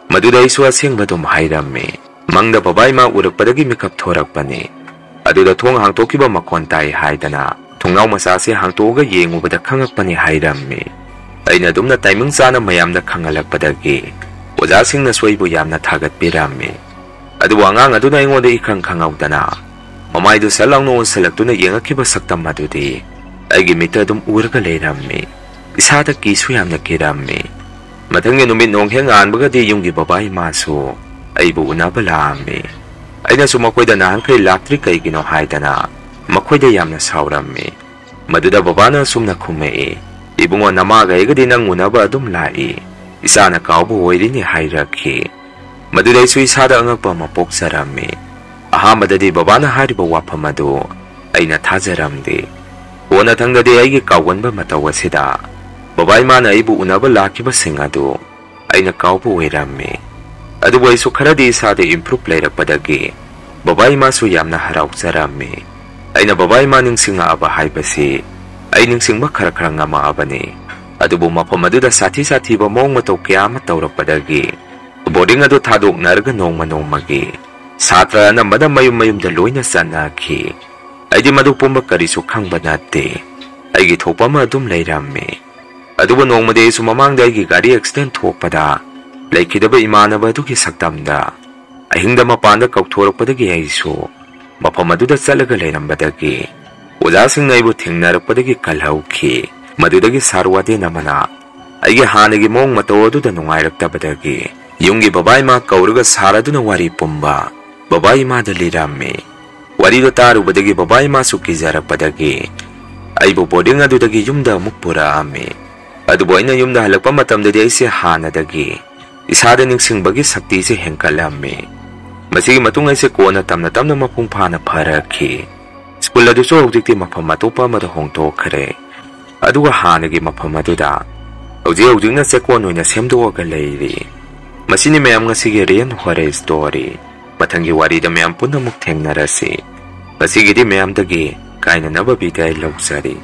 ꯃꯗꯨꯗ ꯑꯩꯁꯨ ꯑꯁꯦꯡꯕ ꯑꯗꯨꯝ ꯍꯥꯏꯔꯝꯃꯤ꯫ "ꯃꯪꯗ ꯕꯕꯥ ꯏꯃꯥ ꯎꯔꯛꯄꯗꯒꯤ ꯃꯤꯀꯞ ꯊꯣꯔꯛꯄꯅꯤ꯫ ꯑꯗꯨꯗ ꯊꯣꯡ ꯍꯥꯡꯇꯣꯛꯈꯤꯕ ꯃꯈꯣꯟ ꯇꯥꯏ ꯍꯥꯏꯗꯅ ꯊꯣꯡꯅꯥꯎ ꯃꯆꯥꯁꯦ ꯍꯥꯡꯇꯣꯛꯑꯒ ꯌꯦꯡꯉꯨꯕꯗ ꯈꯪꯉꯛꯄꯅꯤ" ꯍꯥꯏꯔꯝꯃꯤ꯫ ꯑꯩꯅ ꯑꯗꯨꯝꯅ ꯇꯥꯏꯃꯤꯡ ꯆꯥꯅ ꯃꯌꯥꯝꯗ ꯈꯪꯍꯜꯂꯛꯄꯗꯒꯤ ꯑꯣꯖꯥꯁꯤꯡꯅꯁꯨ ꯑꯩꯕꯨ ꯌꯥꯝꯅ ꯊꯥꯒꯠꯄꯤꯔꯝꯃꯤ꯫ ꯑꯗꯨꯕꯨ ꯑꯉꯥꯡ ꯑꯗꯨꯅ ꯑꯩꯉꯣꯟꯗ ꯏꯈꯪ ꯈꯪꯍꯧꯗꯅ ꯃꯃꯥꯏꯗꯨ ꯁꯠ ꯂꯥꯎꯅ ꯑꯣꯟꯁꯤꯜꯂꯛꯇꯨꯅ ꯌꯦꯡꯉꯛꯈꯤꯕ ꯁꯛꯇꯝ ꯑꯗꯨꯗꯤ ꯑꯩꯒꯤ ꯃꯤꯠꯇ ꯑꯗꯨꯝ ꯎꯔꯒ ꯂꯩꯔꯝꯃꯤ꯫ ꯏꯁꯥꯗ ꯀꯤꯁꯨ ꯌꯥꯝꯅ ꯀꯤꯔꯝꯃꯤ꯫ ꯃꯊꯪꯒꯤ ꯅꯨꯃꯤꯠ ꯅꯣꯡ ꯍꯦꯛ ꯉꯥꯟꯕꯒꯗꯤ ꯌꯨꯝꯒꯤ ꯕꯕꯥ ꯏꯃꯥꯁꯨ ꯑꯩꯕꯨ ꯎꯅꯕ ꯂꯥꯛꯑꯝꯃꯤ꯫ ꯑꯩꯅꯁꯨ ꯃꯈꯣꯏꯗ ꯅꯍꯥꯟꯈꯩ ꯂꯥꯛꯇ꯭ꯔꯤ ꯀꯩꯒꯤꯅꯣ ꯍꯥꯏꯗꯅ ꯃꯈꯣꯏꯗ ꯌꯥꯝꯅ ꯁꯥꯎꯔꯝꯃꯤ꯫ ꯃꯗꯨꯗ ꯕꯕꯥꯅ ꯑꯁꯨꯝꯅ ꯈꯨꯝꯃꯛꯏ, "ꯏꯕꯨꯡꯉꯣ, ꯅꯃꯥꯒ ꯑꯩꯒꯗꯤ ꯅꯪ ꯎꯅꯕ ꯑꯗꯨꯝ ꯂꯥꯛꯏ꯫ ꯏꯆꯥꯅ ꯀꯥꯎꯕ ꯑꯣꯏꯔꯤꯅꯤ" ꯍꯥꯏꯔꯛꯈꯤ꯫ ꯃꯗꯨꯗ ꯑꯩꯁꯨ ꯏꯁꯥꯗ ꯑꯉꯛꯄ ꯑꯃ ꯄꯣꯛꯆꯔꯝꯃꯤ꯫ ꯑꯍꯥꯟꯕꯗꯗꯤ ꯕꯕꯥꯅ ꯍꯥꯏꯔꯤꯕ ꯋꯥꯐꯝ ꯑꯗꯨ ꯑꯩꯅ ꯊꯥꯖꯔꯝꯗꯦ꯫ ꯀꯣꯟꯅꯊꯪꯗꯗꯤ ꯑꯩꯒꯤ ꯀꯥꯎꯒꯟꯕ ꯃꯇꯧ ꯑꯁꯤꯗ ꯕꯕꯥ ꯏꯃꯥꯅ ꯑꯩꯕꯨ ꯎꯅꯕ ꯂꯥꯛꯈꯤꯕꯁꯤꯡ ꯑꯗꯨ ꯑꯩꯅ ꯀꯥꯎꯕ ꯑꯣꯏꯔꯝꯃꯤ꯫ ꯑꯗꯨꯕꯨ ꯑꯩꯁꯨ ꯈꯔꯗꯤ ꯏꯁꯥꯗ improve ꯂꯩꯔꯛꯄꯗꯒꯤ ꯕꯕꯥ ꯏꯃꯥꯁꯨ ꯌꯥꯝꯅ ꯍꯔꯥꯎꯖꯔꯝꯃꯤ꯫ ꯑꯩꯅ ꯕꯕꯥ ꯏꯃꯥ ꯅꯤꯡꯁꯤꯡꯉꯛꯑꯕ ꯍꯥꯏꯕꯁꯤ ꯑꯩ ꯅꯤꯡꯁꯤꯡꯕ ꯈꯔ ꯈꯔ ꯉꯝꯃꯛꯑꯕꯅꯤ꯫ ꯑꯗꯨꯕꯨ ꯃꯐꯝ ꯑꯗꯨꯗ ꯁꯥꯊꯤ ꯁꯥꯊꯤꯕ ꯃꯑꯣꯡ ꯃꯇꯧ ꯀꯌꯥ ꯑꯃ ꯇꯧꯔꯛꯄꯗꯒꯤ boarding ꯑꯗꯨ ꯊꯥꯗꯣꯛꯅꯔꯒ ꯅꯣꯡꯃ ꯅꯣꯡꯃꯒꯤ ꯁꯥꯇ꯭ꯔ ꯑꯅꯝꯕꯅ ꯃꯌꯨꯝ ꯃꯌꯨꯝꯗ ꯂꯣꯏꯅ ꯆꯠꯅꯈꯤ꯫ ꯑꯩꯗꯤ ꯃꯗꯨ ꯄꯨꯝꯕ ꯀꯔꯤꯁꯨ ꯈꯪꯕ ꯅꯠꯇꯦ꯫ ꯑꯩꯒꯤ ꯊꯣꯛꯄ ꯑꯃ ꯑꯗꯨꯝ ꯂꯩꯔꯝꯃꯤ꯫ ꯑꯗꯨꯕꯨ ꯅꯣꯡꯃꯗꯤ ꯑꯩꯁꯨ ꯃꯃꯥꯡꯗ ꯑꯩꯒꯤ ꯒꯥꯔꯤ accident ꯊꯣꯛꯄꯗ ꯂꯩꯈꯤꯗꯕ ꯏꯃꯥꯟꯅꯕ ꯑꯗꯨꯒꯤ ꯁꯛꯇꯝꯗ ꯑꯍꯤꯡꯗ ꯃꯄꯥꯟꯗ ꯀꯧꯊꯣꯔꯛꯄꯗꯒꯤ ꯑꯩꯁꯨ ꯃꯐꯝ ꯑꯗꯨꯗ ꯆꯠꯂꯒ ꯂꯩꯔꯝꯕꯗꯒꯤ ꯑꯣꯖꯥꯁꯤꯡꯅ ꯑꯩꯕꯨ ꯊꯦꯡꯅꯔꯛꯄꯗꯒꯤ ꯀꯜꯍꯧꯈꯤ꯫ ꯃꯗꯨꯗꯒꯤ ꯁꯥꯔ ꯋꯥꯗꯦꯟ ꯑꯃꯅ ꯑꯩꯒꯤ ꯍꯥꯟꯅꯒꯤ ꯃꯑꯣꯡ ꯃꯇꯧ ꯑꯗꯨꯗ ꯅꯨꯡꯉꯥꯏꯔꯛꯇꯕꯗꯒꯤ ꯌꯨꯝꯒꯤ ꯕꯕꯥ ꯏꯃꯥ ꯀꯧꯔꯒ ꯁꯥꯔ ꯑꯗꯨꯅ ꯋꯥꯔꯤ ꯄꯨꯝꯕ ꯕꯕꯥ ꯏꯃꯥꯗ ꯂꯤꯔꯝꯃꯤ꯫ ꯋꯥꯔꯤꯗꯣ ꯇꯥꯔꯨꯕꯗꯒꯤ ꯕꯕꯥ ꯏꯃꯥꯁꯨ ꯀꯤꯖꯔꯛꯄꯗꯒꯤ ꯑꯩꯕꯨ boarding ꯑꯗꯨꯗꯒꯤ ꯌꯨꯝꯗ ꯑꯃꯨꯛ ꯄꯨꯔꯛꯑꯝꯃꯤ꯫ ꯑꯗꯨꯕꯨ ꯑꯩꯅ ꯌꯨꯝꯗ ꯍꯜꯂꯛꯄ ꯃꯇꯝꯗꯗꯤ ꯑꯩꯁꯦ ꯍꯥꯟꯅꯗꯒꯤ ꯏꯁꯥꯗ ꯅꯤꯡꯁꯤꯡꯕꯒꯤ ꯁꯛꯇꯤꯁꯦ ꯍꯦꯟꯒꯠꯂꯝꯃꯤ꯫ ꯃꯁꯤꯒꯤ ꯃꯇꯨꯡ ꯑꯩꯁꯦ ꯀꯣꯟꯅ ꯇꯝꯅ ꯇꯝꯅ ꯃꯄꯨꯡ ꯐꯥꯅ ꯐꯔꯛꯈꯤ꯫ ꯁ꯭ꯀꯨꯜ ꯑꯗꯨꯁꯨ ꯍꯧꯖꯤꯛꯇꯤ ꯃꯐꯝ ꯑꯇꯣꯞꯄ ꯑꯃꯗ ꯍꯣꯡꯗꯣꯛꯈ꯭ꯔꯦ꯫ ꯑꯗꯨꯒ ꯍꯥꯟꯅꯒꯤ ꯃꯐꯝ ꯑꯗꯨꯗ ꯍꯧꯖꯤꯛ ꯍꯧꯖꯤꯛꯅ ꯆꯦꯛꯀꯣꯟ ꯑꯣꯏꯅ ꯁꯦꯝꯗꯣꯛꯑꯒ ꯂꯩꯔꯤ꯫ ꯃꯁꯤꯅꯤ ꯃꯌꯥꯝ ꯉꯁꯤꯒꯤ Real Horror Story꯫ ꯃꯊꯪꯒꯤ ꯋꯥꯔꯤꯗ ꯃꯌꯥꯝ ꯄꯨꯟꯅ ꯑꯃꯨꯛ ꯊꯦꯡꯅꯔꯁꯤ꯫ ꯉꯁꯤꯒꯤꯗꯤ ꯃꯌꯥꯝꯗꯒꯤ ꯀꯥꯏꯅꯅꯕ ꯕꯤꯗꯥꯏ ꯂꯧꯖꯔꯤ꯫